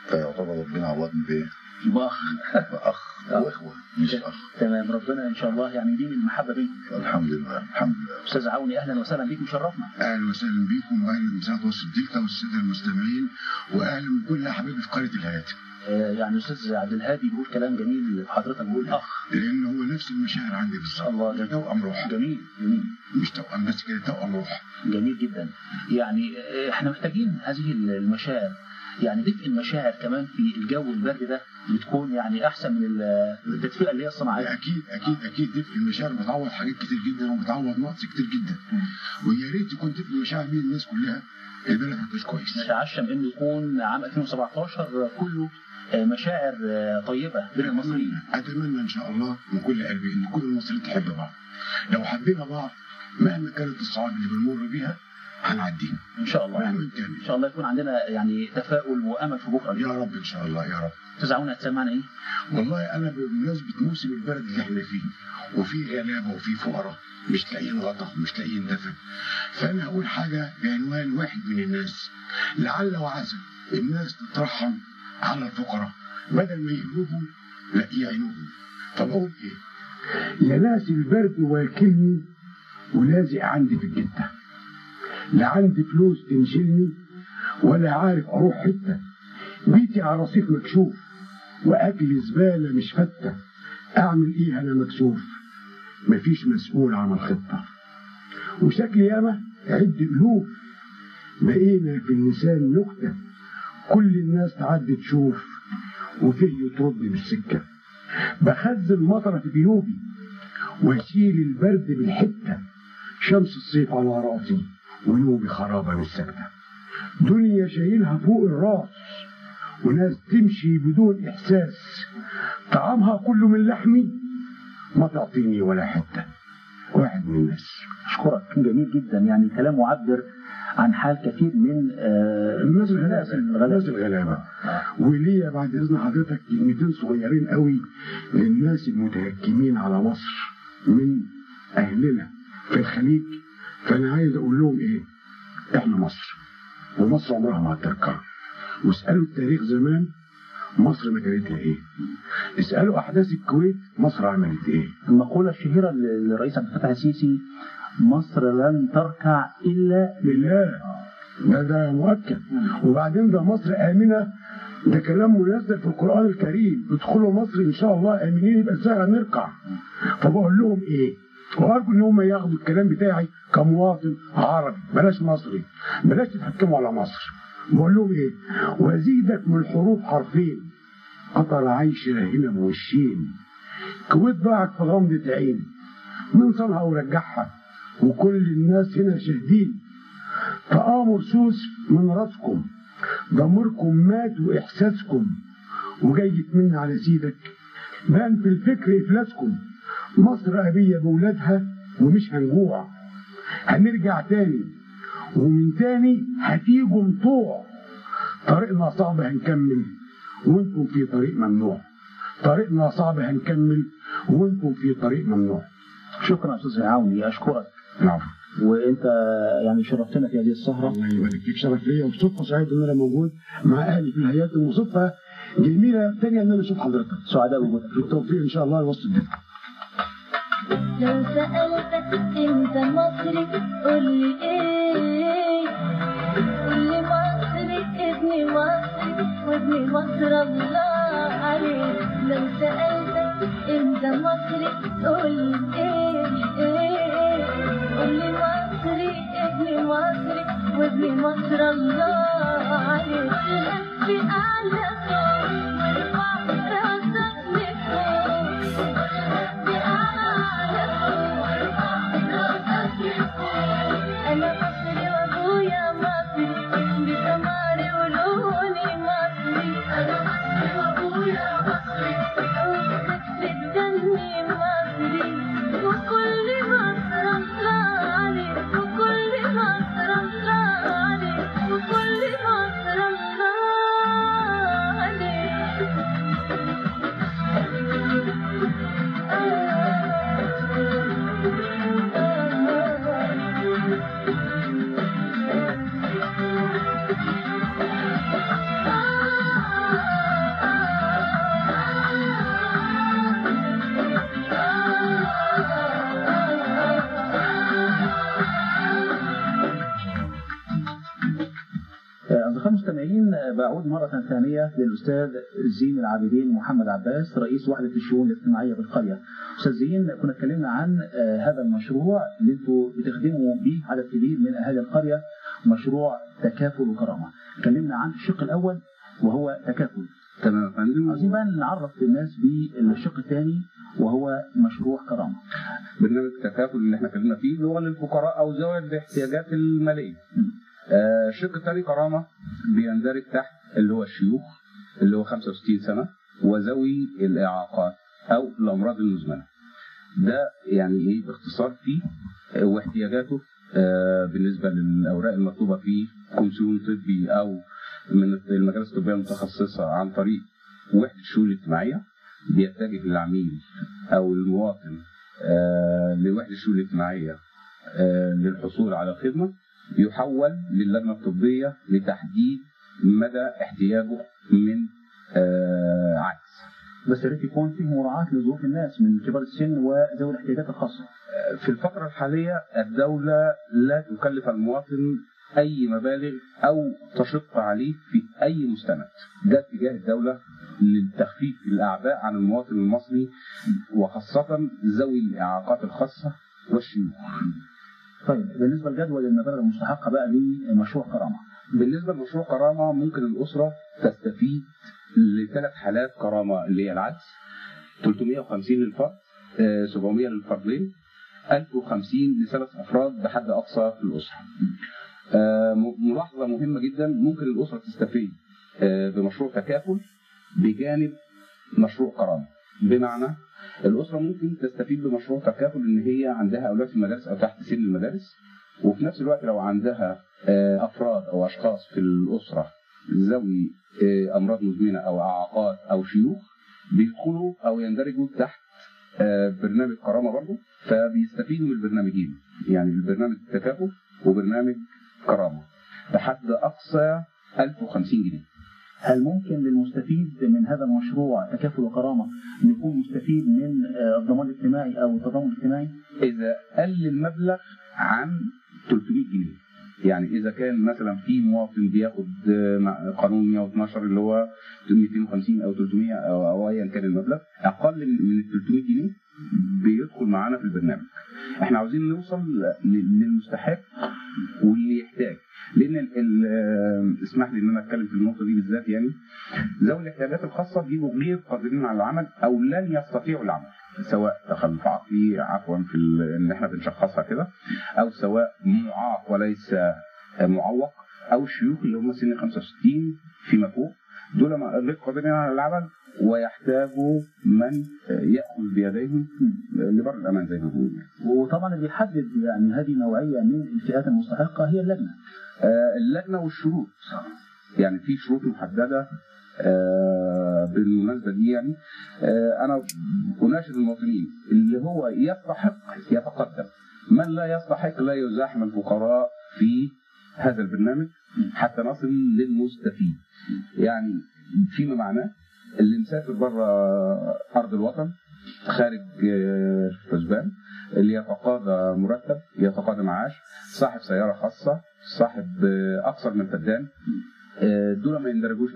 فيعتبر ربنا عوضني بايه؟ بأخ. بأخ وإخوة، مش أخ. تمام، ربنا إن شاء الله يعني يديم المحبة بينكم. الحمد لله، الحمد لله. أستاذ عوني، أهلا وسهلا بيك، مشرفنا. أهلا وسهلا بيكم، وأهلا بسعادة وسط الدلتا والسادة المستمعين، وأهلا بكل حبايبي في قرية الهاتف. يعني أستاذ عبد الهادي بيقول كلام جميل، حضرتك بيقول أخ، لأن هو نفس المشاعر عندي بالظبط. الله، جميل. توأم روح. جميل جميل، مش توأم بس كده، توأم روح. جميل جدا. يعني احنا محتاجين هذه المشاعر، يعني دفء المشاعر كمان في الجو البرد ده بتكون يعني احسن من التدفئه اللي هي الصناعية. اكيد اكيد اكيد، دفء المشاعر بتعوض حاجات كتير جدا، وبتعوض نقص كتير جدا. ويا ريت يكون دفء المشاعر بين الناس كلها، البلد هتمشي كويس. نتعشم انه يكون عام 2017 كله مشاعر طيبة بين المصريين. اتمنى ان شاء الله من كل قلبي ان كل المصريين تحب بعض. لو حبينا بعض مهما كانت الصعاب اللي بنمر بيها هنعديها ان شاء الله. مهما كان ان شاء الله يكون عندنا يعني تفاؤل وامل في بكره يا رب، ان شاء الله يا رب. استاذ عوني، هتسمعنا ايه؟ والله انا بمناسبة موسم البرد اللي احنا فيه، وفي غلابة وفي فقراء مش لاقيين غطا ومش لاقيين دفن، فانا هقول حاجة بعنوان واحد من الناس، لعل وعسى الناس تترحم على الفقراء بدل ما يهلوهم لا يعينوهم. فبقول ايه؟ يا ناس البرد واكلني ولازق عندي في الجته، لا عندي فلوس تنشلني ولا عارف اروح حتة، بيتي على رصيف مكشوف واكل زبالة مش فته، اعمل ايه انا مكسوف، مفيش مسؤول عن الخطة، وشكلي ياما عد الوف، بقينا في اللسان نكتة، كل الناس تعدي تشوف وفيه يطرد بالسكه، بخزن مطره في جيوبي واشيل البرد بالحتة، شمس الصيف على راسي ويومي خرابه من السكتة، دنيا شايلها فوق الراس وناس تمشي بدون احساس، طعامها كله من لحمي ما تعطيني ولا حتة. واحد من الناس. اشكرك، جميل جدا، يعني كلام معبر عن حال كثير من الناس الغلابة. الناس الغلابة. وليا بعد اذن حضرتك كلمتين صغيرين قوي للناس المتهكمين على مصر من اهلنا في الخليج، فانا عايز اقول لهم ايه؟ احنا مصر، ومصر عمرها ما هتركع. واسالوا التاريخ زمان مصر مكانتها ايه؟ اسالوا احداث الكويت مصر عملت ايه؟ المقولة الشهيرة للرئيس عبد الفتاح السيسي، مصر لن تركع الا لله. ده مؤكد. وبعدين ده مصر امنه ده كلام منزل في القرآن الكريم، ادخلوا مصر إن شاء الله آمنين، يبقى إزاي هنركع؟ فبقول لهم إيه؟ وأرجو إن هم ياخدوا الكلام بتاعي كمواطن عربي، بلاش مصري، بلاش تتحكموا على مصر. بقول لهم إيه؟ وأزيدك من الحروف حرفين، قطر عايشة هنا بوشين، الكويت ضاعت في غمضة عين، من صنها ورجعها، وكل الناس هنا شاهدين، تآمر سوس من راسكم، ضميركم مات وإحساسكم، وجاي تمن على سيدك، بان في الفكر إفلاسكم، مصر أبية بولادها ومش هنجوع، هنرجع تاني ومن تاني هتيجوا مطوع، طريقنا صعب هنكمل وانتم في طريق ممنوع، طريقنا صعب هنكمل وانتم في طريق ممنوع. شكرا استاذ عوني، اشكرك. نعم. وانت يعني شرفتنا في هذه السهرة. الله يبارك فيك، شرف ليا وصدفه سعيد ان انا موجود مع اهلي في الهيئات، وصدفه جميلة ثانية ان انا اشوف حضرتك. سعداء بوجودك. بالتوفيق ان شاء الله لوسط الدنيا. لو سألتك انت مصري قول لي ايه، قول لي مصري ابن مصري وابن مصر الله عليك. لو سألتك انت مصري قول لي ايه، ايه، قول لي مصري ابن مصري وابن مصر الله عليك. لف اعلى فوق وارفع راسك لفوق، لف اعلى فوق وارفع راسك لفوق. انا مصري وابويا مصري بسماري ولوني مصري، انا مصري وابويا مصري وفكرة دمي مصري، وكل مصر الله عليك، وكل مصر الله عليك، وكل مصر الله عليك. أصدقائي المستمعين، بعود مرة ثانية للأستاذ زين العابدين محمد عباس رئيس وحدة الشؤون الاجتماعية بالقرية. أستاذ زين، كنا اتكلمنا عن هذا المشروع اللي انتوا بتخدموا به عدد كبير من أهالي القرية، مشروع تكافل وكرامة. اتكلمنا عن الشق الأول وهو تكافل. تمام يا فندم. عايزين بقى نعرف الناس بالشق الثاني وهو مشروع كرامة. برنامج التكافل اللي احنا اتكلمنا فيه هو للفقراء أو ذوي الاحتياجات المالية. الشق الثاني كرامة بيندرج تحت اللي هو الشيوخ اللي هو 65 سنة وذوي الإعاقات أو الأمراض المزمنة. ده يعني إيه باختصار فيه واحتياجاته بالنسبة للأوراق المطلوبة فيه كومسيون طبي أو من المجالس الطبية المتخصصة عن طريق وحدة الشؤون الاجتماعية. بيتجه العميل أو المواطن لوحدة الشؤون الاجتماعية للحصول على الخدمة، يحول للجنة الطبية لتحديد مدى احتياجه من عجز. بس يا ريت يكون فيه مراعاة لظروف الناس من كبار السن وذوي الاحتياجات الخاصة. في الفترة الحالية الدولة لا تكلف المواطن أي مبالغ أو تشق عليه في أي مستند. ده اتجاه الدولة للتخفيف الأعباء عن المواطن المصري وخاصة ذوي الإعاقات الخاصة والشيوخ. طيب بالنسبة لجدول المبالغ المستحقة بقى لمشروع كرامة. بالنسبة لمشروع كرامة ممكن الأسرة تستفيد لثلاث حالات كرامة اللي هي العجز، 350 للفرد، 700 للفردين، 1050 لثلاث أفراد بحد أقصى في الأسرة. ملاحظة مهمة جدا، ممكن الأسرة تستفيد بمشروع تكافل بجانب مشروع كرامة. بمعنى الأسرة ممكن تستفيد بمشروع تكافل إن هي عندها أولاد في المدارس أو تحت سن المدارس، وفي نفس الوقت لو عندها أفراد أو أشخاص في الأسرة ذوي أمراض مزمنة أو إعاقات أو شيوخ بيدخلوا أو يندرجوا تحت برنامج كرامة برضه، فبيستفيدوا من البرنامجين، يعني البرنامج التكافل وبرنامج كرامة بحد أقصى 1050 جنيه. هل ممكن للمستفيد من هذا المشروع تكافل وكرامة أن يكون مستفيد من الضمان الاجتماعي أو التضامن الاجتماعي؟ إذا قل المبلغ عن 300 جنيه يعني اذا كان مثلا في مواطن بياخد قانون 112 اللي هو 250 او 300 او ايا كان المبلغ، اقل من 300 جنيه بيدخل معانا في البرنامج. احنا عاوزين نوصل للمستحق واللي يحتاج، لان اسمح لي ان انا اتكلم في النقطة دي بالذات، يعني ذوي الاحتياجات الخاصة بيبقوا غير قادرين على العمل او لن يستطيعوا العمل، سواء تخلف عقلي عفوا في ان احنا بنشخصها كده، او سواء معاق وليس معوق، او الشيوخ اللي هم سن 65 فيما فوق، دول غير قادرين على العمل ويحتاجوا من ياخذ بيديهم لبر الامان زي ما بيقولوا. وطبعا اللي بيحدد يعني هذه النوعية من الفئات المستحقه هي اللجنة. اللجنة والشروط، يعني في شروط محددة. بالمناسبة دي يعني انا اناشد المواطنين اللي هو يستحق يتقدم، من لا يستحق لا يزاحم الفقراء في هذا البرنامج حتى نصل للمستفيد. يعني فيما معناه اللي مسافر بره ارض الوطن خارج الحسبان، اللي يتقاضى مرتب، يتقاضى معاش، صاحب سيارة خاصة، صاحب اكثر من فدان، دول ما يندرجوش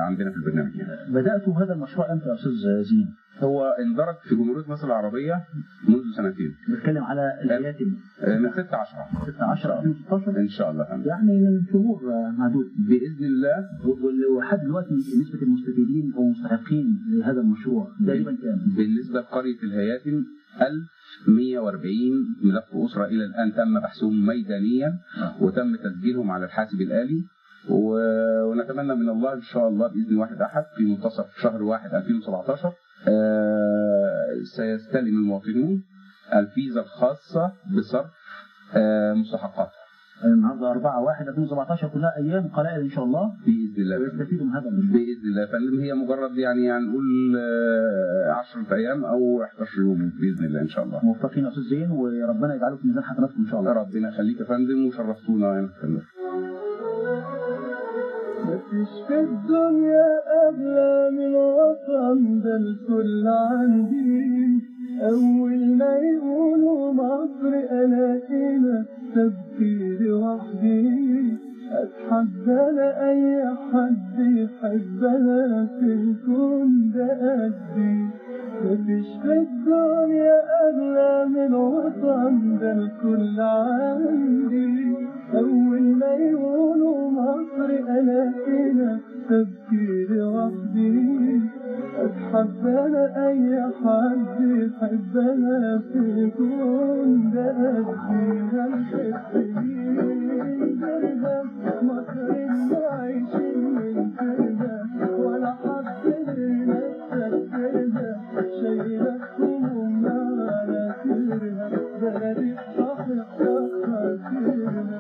عندنا في البرنامج. يعني بدأتوا هذا المشروع امتى يا استاذ زين؟ هو اندرج في جمهورية مصر العربية منذ سنتين. بنتكلم على الهياتم من 6/10 6/10 2016 ان شاء الله، يعني من شهور معدودة باذن الله. ولحد دلوقتي نسبه المستفيدين او المستحقين لهذا المشروع تقريبا كام؟ بالنسبة لقرية الهياتم 1140 ملف اسره الى الان تم بحثهم ميدانيا وتم تسجيلهم على الحاسب الالي، ونتمنى من الله ان شاء الله باذن واحد احد في منتصف شهر 1 2017 سيستلم المواطنون الفيزا الخاصة بصرف مستحقاتها. النهارده 4/1/2017، كلها ايام قلائل ان شاء الله باذن الله ويستفيدوا من هذا المشروع باذن الله. فندم هي مجرد يعني هنقول 10 ايام او 11 يوم باذن الله ان شاء الله. موفقين يا استاذ زين، وربنا يجعله في ميزان حسناتكم ان شاء الله. ربنا يخليك يا فندم، وشرفتونا يا فندم. مفيش في الدنيا أغلى من وطن، ده الكل عندي. أول ما يقولوا مصر ألاقينا تبكي لوحدي، أتحدى أنا أي حد يحبنا في الكون ده قدي. مفيش في الدنيا أغلى من وطن، ده الكل عندي. أول ما يقولوا مصر ألاقينا تبكي لوحدي، أتحب أنا أي حد يحبنا في الكون ده قدي. هنحب مين غيرها؟ مصر اللي عايشين من غيرها، ولا حد غيرنا تفكرها، شايلة همومنا على سرها، بلدي الصحيح كتر خيرها.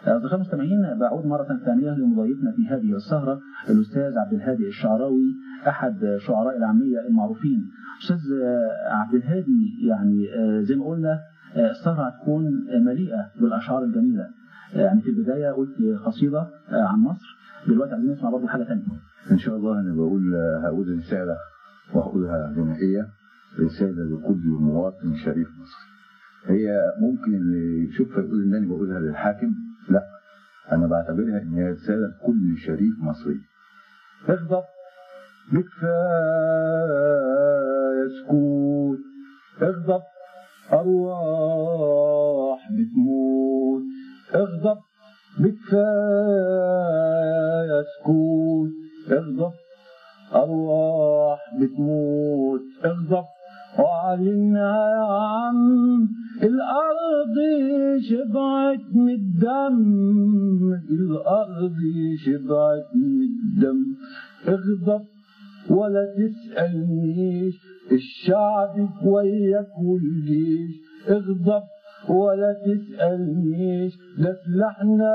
أصدقائي المستمعين، بعود مرة ثانية لمضيفنا في هذه السهرة الأستاذ عبد الهادي الشعراوي، أحد شعراء العامية المعروفين. أستاذ عبد الهادي، يعني زي ما قلنا السهرة هتكون مليئة بالأشعار الجميلة. يعني في البداية قلت قصيدة عن مصر، دلوقتي عايزين نسمع برضه حاجة ثانية. إن شاء الله أنا هقول رسالة وهقولها غنائية، رسالة لكل مواطن شريف مصري. هي ممكن اللي يشوفها يقول إن أنا بقولها للحاكم، لا، أنا بعتبرها إن هي رسالة لكل شريف مصري. اغضب بكفاية سكوت، اغضب أرواح بتموت، اغضب بكفاية سكوت، اغضب أرواح بتموت، اغضب وعلنها يا عم، الأرض شبعت من الدم، الأرض شبعت من الدم. اغضب ولا تسألنيش، الشعب وياك والجيش. اغضب ولا تسألنيش، ده سلاحنا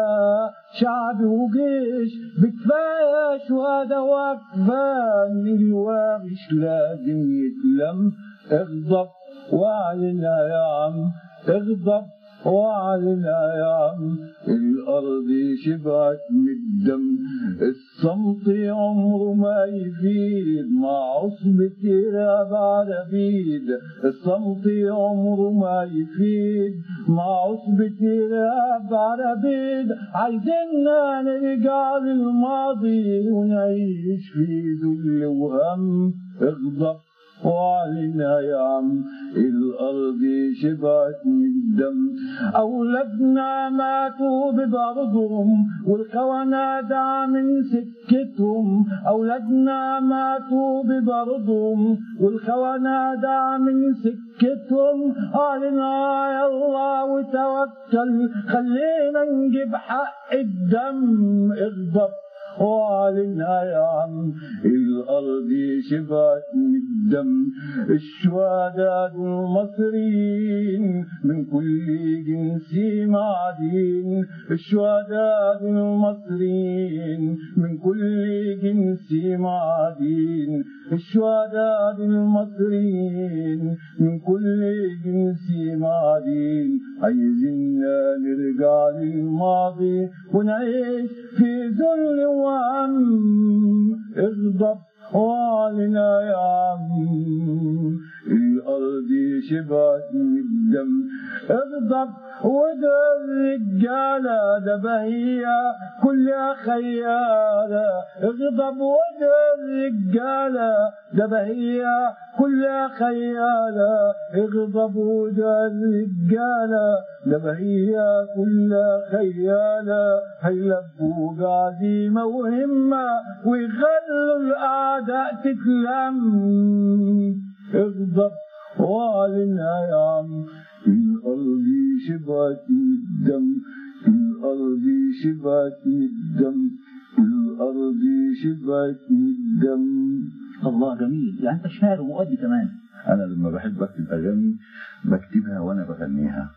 شعب وجيش، بكفاية شهداء وكفاية الوحش لازم يتلم. اغضب واعلنها يا عم، اغضب واعلنها يا عم، الأرض شبعت من الدم. الصمت عمره ما يفيد مع عصبة راب عربيد، الصمت عمره ما يفيد مع عصبة راب عربيد. عايزيننا نرجع للماضي ونعيش في ذل وهم. اغضب وعلينا يا عم، الأرض شبعت من الدم. أولادنا ماتوا ببعضهم والخونة دعا من سكتهم، أولادنا ماتوا ببعضهم والخونة دعا من سكتهم. علينا يلا وتوكل، خلينا نجيب حق الدم. اغضب وعلينا يا عم، الأرض شبعت من الدم. الشهداء المصريين من كل جنس معدين، الشهداء المصريين من كل جنس معدين، الشهداء المصريين من كل جنس معدين. عايزيننا نرجع للماضي ونعيش في ذل وهم. اغضب وعلينا يا عم، الأرض شبعت من الدم. اغضب وده الرجالة ده بهية كلها خيالة، اغضب وده الرجالة ده بهية كلها خيالة، اغضب وده الرجالة ده بهية كلها خيالة. هيلبوا بعزيمة وهمة ويخلوا الأعداء تتلم. اغضب وعلينا يا عم، الأرض شبعت من الدم، الأرض شبعت من الدم، الأرض شبعت من الدم. الله جميل، يعني أنت شاعر ومؤدي كمان. أنا لما بحب أكتب أغاني بكتبها وأنا بغنيها.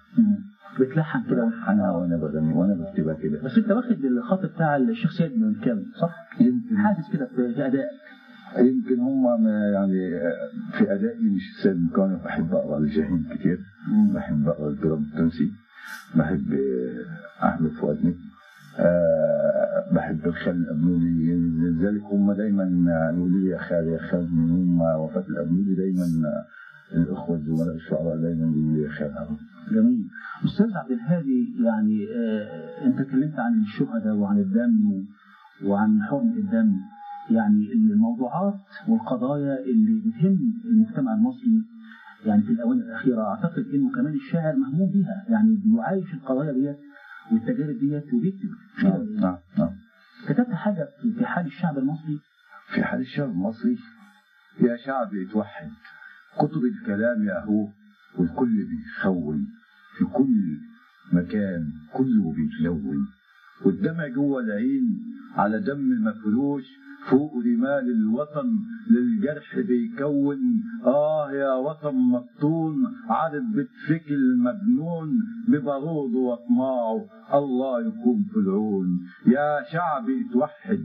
بتلحن كده؟ بلحنها وأنا بغني وأنا بكتبها كده. بس أنت واخد الخط بتاع الشيخ سيد من كامل صح؟ يمكن حاسس كده في أدائك. يمكن هم يعني في أدائي مش السيد مكاوي. بحب أقرأ لشاهين كتير، بحب أقرأ التراب التونسي، بحب أحمد فؤاد نجم، بحب الخال الأبنودي. لذلك هم دايما يقولوا لي يا خال يا خال، من هم وفاة الأبنودي دايما الأخوة الزملاء الشعراء دايما يقولوا لي يا خال. جميل. أستاذ عبد الهادي، يعني أنت اتكلمت عن الشهداء وعن الدم وعن حرمة الدم، يعني الموضوعات والقضايا اللي بتهم المجتمع المصري يعني في الآونة الأخيرة، أعتقد إنه كمان الشاعر مهموم بيها، يعني بيعايش القضايا ديت والتجارب ديت وبيكتب. نعم نعم نعم. كتبت حاجة في حال الشعب المصري؟ في حال الشعب المصري، يا شعب اتوحد، كتب الكلام يا هو والكل بيخون، في كل مكان كله بيتلون، والدمع جوه العين على دم مفروش، فوق رمال الوطن للجرح بيكون. آه يا وطن مبطون عارف بتفك المجنون بباروده واطماعه، الله يكون في العون. يا شعب اتوحد،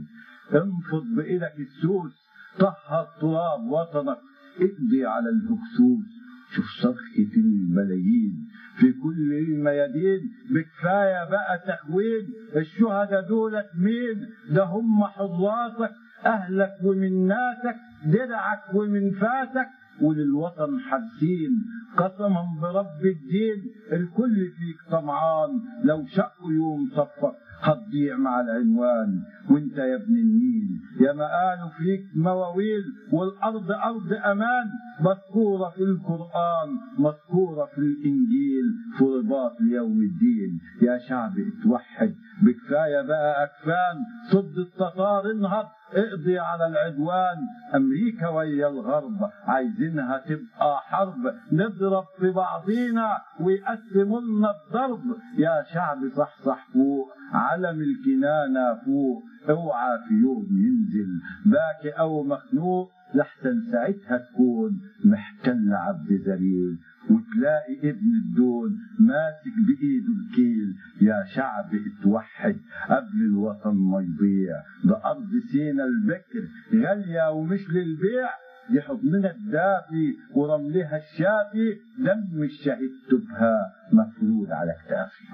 انفض بإيدك السوس، طهر تراب وطنك، اقضي على الهكسوس. شوف صرخة الملايين في كل الميادين، بكفاية بقى تخوين، الشهداء دولت مين؟ ده هم حراسك، أهلك ومن ناسك، درعك ومن فاسك، وللوطن حاسين. قسما برب الدين الكل فيك طمعان، لو شقوا يوم صفك هتضيع مع العنوان. وانت يا ابن النيل يا ما قالوا فيك مواويل، والارض ارض امان، مذكورة في القران مذكورة في الانجيل، في رباط ليوم الدين. يا شعب اتوحد، بكفايه بقى اكفان، صد التتار انهض، اقضي على العدوان. امريكا ويا الغرب عايزينها تبقى حرب، نضرب في بعضينا ويقسموا لنا الضرب. يا شعب صحصح فوق، علم الكنانه فوق، اوعى في يوم ينزل باكي او مخنوق، لحسن ساعتها تكون محتل عبد ذليل. وتلاقي ابن الدون ماسك بإيده الكيل. يا شعب اتوحد قبل الوطن ما يضيع، ده أرض سينا البكر غالية ومش للبيع، دي حضننا الدافي ورملها الشافي، دم الشهيد تبها مفرود على كتافي.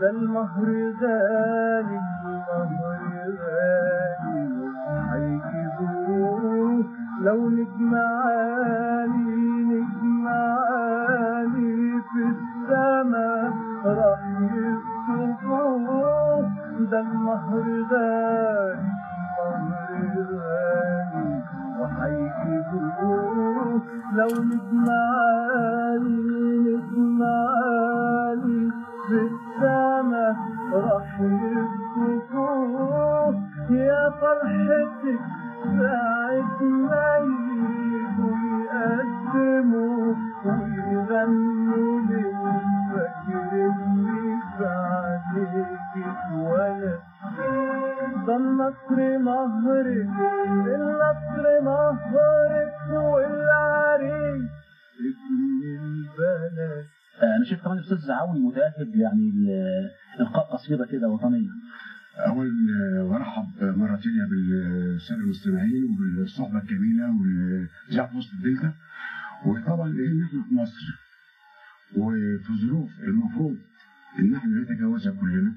ده المهر غالي، المهر غالي هيجيبوه لو نجم عالي، نجم عالي في السما راح يكتبوه. ده المهر غالي، المهر غالي وهيجيبوه لو نجم عالي، نجم عالي في السما راح يكتبوه. يا فرحتك ساعة ما يجوا يقدموا ويغنوا للفجر اللي في عينيك اتولد. ده النصر مهرك، النصر مهرك، والعريس ابن البلد. أنا شايف كمان الأستاذ عوني متأهب يعني لإلقاء قصيدة كده وطنية. أولا برحب مرة ثانية بالسادة المستمعين وبالصحبة الجميلة والإذاعة وسط الدلتا، وطبعا لأن إحنا في مصر وفي ظروف المفروض إن إحنا نتجاوزها كلنا،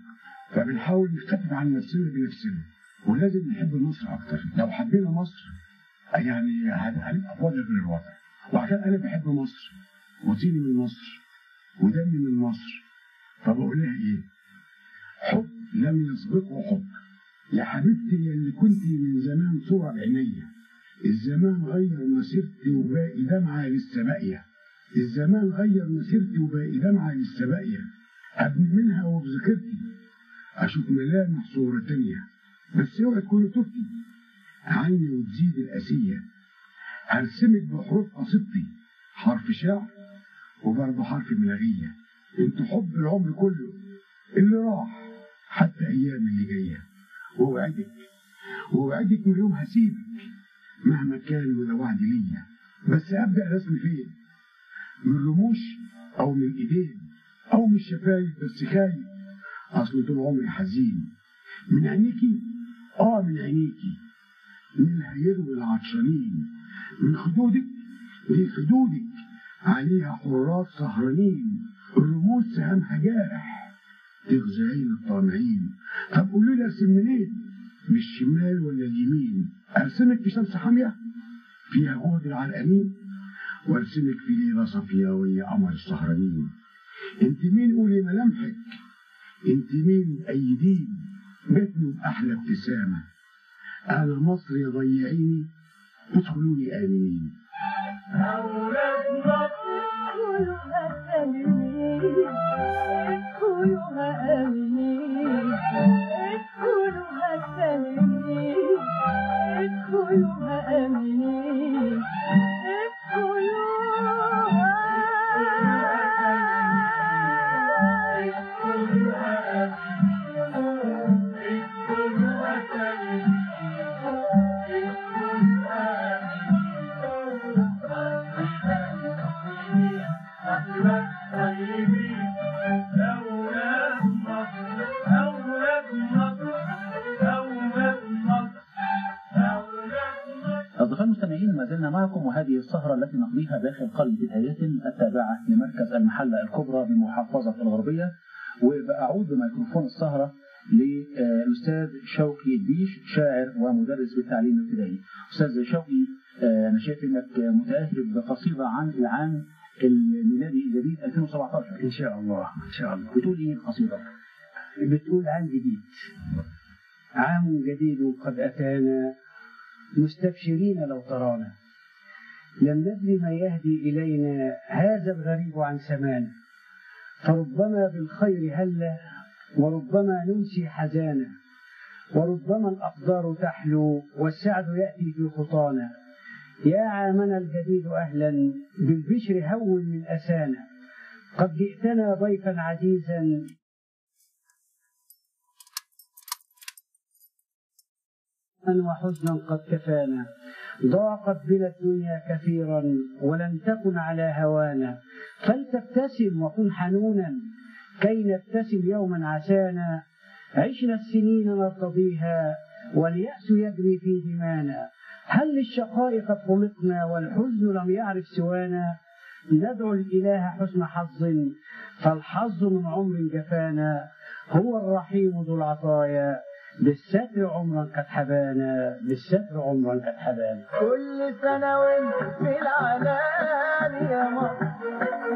فبنحاول نخفف عن نفسنا بنفسنا، ولازم نحب مصر أكتر. لو حبينا مصر يعني هنبقى في وضع غير الوضع. وعشان أنا بحب مصر وطيني من مصر ودمي من مصر، فبقول لها إيه؟ حب لم يسبقه حب، يا حبيبتي اللي كنت من زمان صورة بعينيا، الزمان غير مسيرتي وباقي دمعة لسه باقية، الزمان غير مسيرتي وباقي دمعة لسه باقية، أبني منها وفي ذاكرتي أشوف ملامح صورة تانية، بس اوعي تكوني تبكي عني وتزيد القاسية، هرسمك بحروف قصيدتي، حرف شعر وبرضه حرف ملاغية، انت حب العمر كله اللي راح حتى ايام اللي جاية، واوعدك واوعدك من يوم هسيبك مهما كان ولا وعد ليا، بس ابدا رسمي فين؟ من الرموش او من الايدين او من الشفايف، بس خايف اصل طول عمري حزين، من عينيكي من عينيكي، من الهيروي العطشانين، من خدودك دي خدودك عليها حراس سهرانين، الرموز سهامها جارح تغزي عين الطامعين. طب قولوا لي ارسم منين؟ من الشمال ولا اليمين؟ ارسمك في شمس حامية فيها جهد العرقانين، وارسمك في ليلة صافية ويا قمر السهرانين. انت مين؟ قولي ملامحك، انت مين؟ ايدين جاتني باحلى ابتسامة، انا مصر يا ضيعيني ادخلوني امنين. أولاد مصر ادخلوها سالمين، ادخلوها آمنين، ادخلوها سالمين، ادخلوها آمنين، ادخلوها ادخلوها ادخلوها سالمين، ادخلوها طيبين. أولاد مصر، أولاد مصر، أولاد مصر، أولاد مصر. أصدقائي المستمعين، ما زلنا معكم وهذه السهرة التي نقضيها داخل قلب الهياتم التابعة لمركز المحلة الكبرى بمحافظة الغربية. وبأعود بميكروفون السهرة للأستاذ شوقي الديش، شاعر ومدرس بالتعليم الابتدائي. أستاذ شوقي، أنا شايف إنك متأهب بقصيدة عن العام الميلادي الجديد 2017. إن شاء الله، إن شاء الله. بتقول إيه القصيدة؟ بتقول عام جديد، عام جديد قد أتانا مستبشرين لو ترانا، لم ندري ما يهدي إلينا هذا الغريب عن سمانا، فربما بالخير هلا وربما ننسي حزانا، وربما الأقدار تحلو والسعد يأتي في خطانا. يا عامنا الجديد أهلا، بالبشر هون من أسانا، قد جئتنا ضيفا عزيزا وحزنا قد كفانا. ضاقت بنا الدنيا كثيرا ولم تكن على هوانا، فلتبتسم وكن حنونا كي نبتسم يوما عسانا. عشنا السنين نرتضيها واليأس يجري في دمانا، هل للشقاء قد خلقنا والحزن لم يعرف سوانا. ندعو الإله حسن حظ فالحظ من عمر جفانا، هو الرحيم ذو العطايا بالستر عمرا قد حبانا، بالستر عمرا قد حبانا. كل سنة وانت في العنان يا مصر،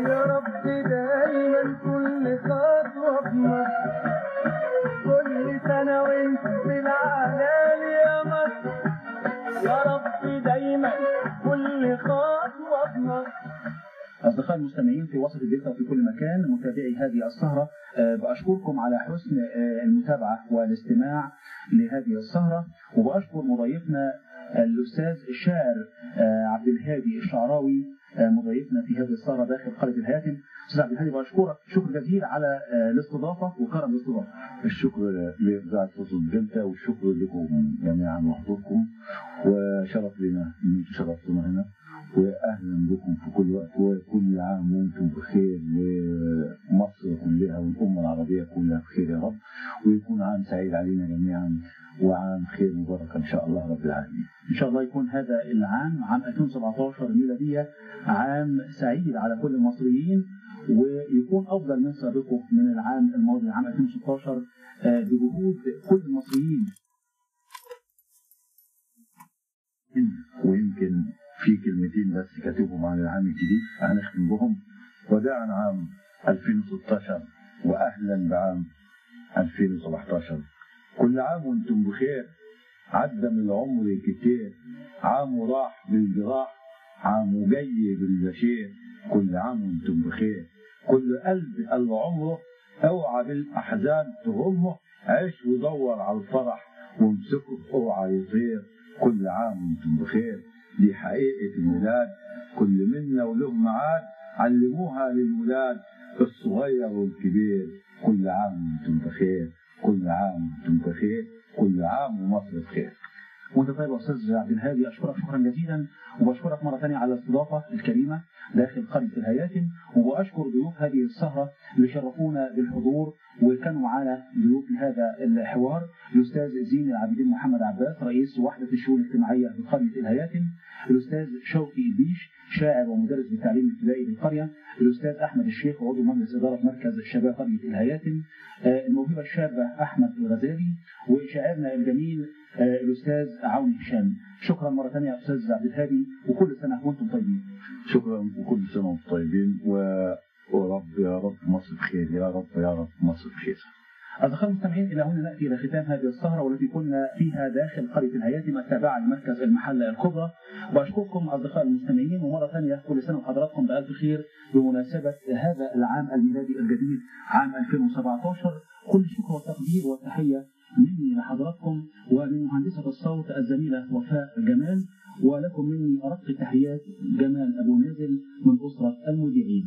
يا رب دايما كل خطوة بمصر. كل سنة وانت في العنان يا مصر، يا رب دايما كل خطوة بمصر. أصدقائي المستمعين في وسط الدلتا وفي كل مكان، متابعي هذه السهرة، بأشكركم على حسن المتابعة والاستماع لهذه السهرة، وبأشكر مضيفنا الأستاذ الشاعر عبد الهادي الشعراوي مضيفنا في هذه السهرة داخل قرية الهياتم. أستاذ عبد الهادي بأشكرك شكر جزيل على الاستضافة وكرم الاستضافة. الشكر لإذاعة وسط الدلتا، والشكر لكم جميعا وحضوركم، وشرف لنا أن انتم شرفتونا هنا، واهلا بكم في كل وقت، وكل عام وانتم بخير، ومصر كلها والامه العربية كلها بخير يا رب، ويكون عام سعيد علينا جميعا وعام خير مبارك ان شاء الله رب العالمين. ان شاء الله يكون هذا العام عام 2017 الميلادية عام سعيد على كل المصريين، ويكون افضل من سابقه من العام الماضي عام 2016 بجهود كل المصريين. ويمكن في كلمتين بس كاتبهم عن العام الجديد هنختم بهم. وداعا عام 2016 واهلا بعام 2017. كل عام وانتم بخير، عدى من العمر كتير، عام وراح بالجراح، عام وجاي بالبشير. كل عام وانتم بخير، كل قلب قال عمره اوعى بالاحزان تغمة، عيش ودور على الفرح وامسكه اوعى يطير. كل عام وانتم بخير، دي حقيقة الميلاد، كل منا وله ميعاد، علموها للولاد الصغير والكبير. كل عام وانتم بخير، كل عام وانتم بخير، كل عام ومصر بخير. وانت طيب يا استاذ عبد الهادي، اشكرك شكرا جزيلا، وبشكرك مرة ثانية على الاستضافة الكريمة داخل قرية الهياتم، واشكر ضيوف هذه السهرة اللي شرفونا بالحضور وكانوا معنا ضيوف لهذا الحوار، الاستاذ زين العابدين محمد عباس رئيس وحده الشؤون الاجتماعية بقرية الهياتم، الاستاذ شوقي البيش شاعر ومدرس بالتعليم الابتدائي بالقريه، الاستاذ احمد الشيخ عضو مجلس ادارة مركز شباب قرية الهياتم، الموهبة الشابة احمد الغزالي، وشاعرنا الجميل الاستاذ عوني هشام. شكرا مرة ثانية يا استاذ عبد الهادي، وكل سنة وانتم طيبين. شكرا وكل سنة وانتم طيبين، ورب يا رب مصر بخير، يا رب يا رب مصر بخير. أصدقائي المستمعين، إلى هنا نأتي إلى ختام هذه السهرة والتي كنا فيها داخل قرية الهياتم التابعة لمركز المحلة الكبرى. وأشكركم أصدقائي المستمعين، ومرة ثانية كل سنة وحضراتكم بألف خير بمناسبة هذا العام الميلادي الجديد عام 2017. كل الشكر والتقدير والتحية مني لحضراتكم ومن مهندسة الصوت الزميلة وفاء جمال، ولكم مني أرق تحيات جمال أبو نازل من أسرة المذيعين.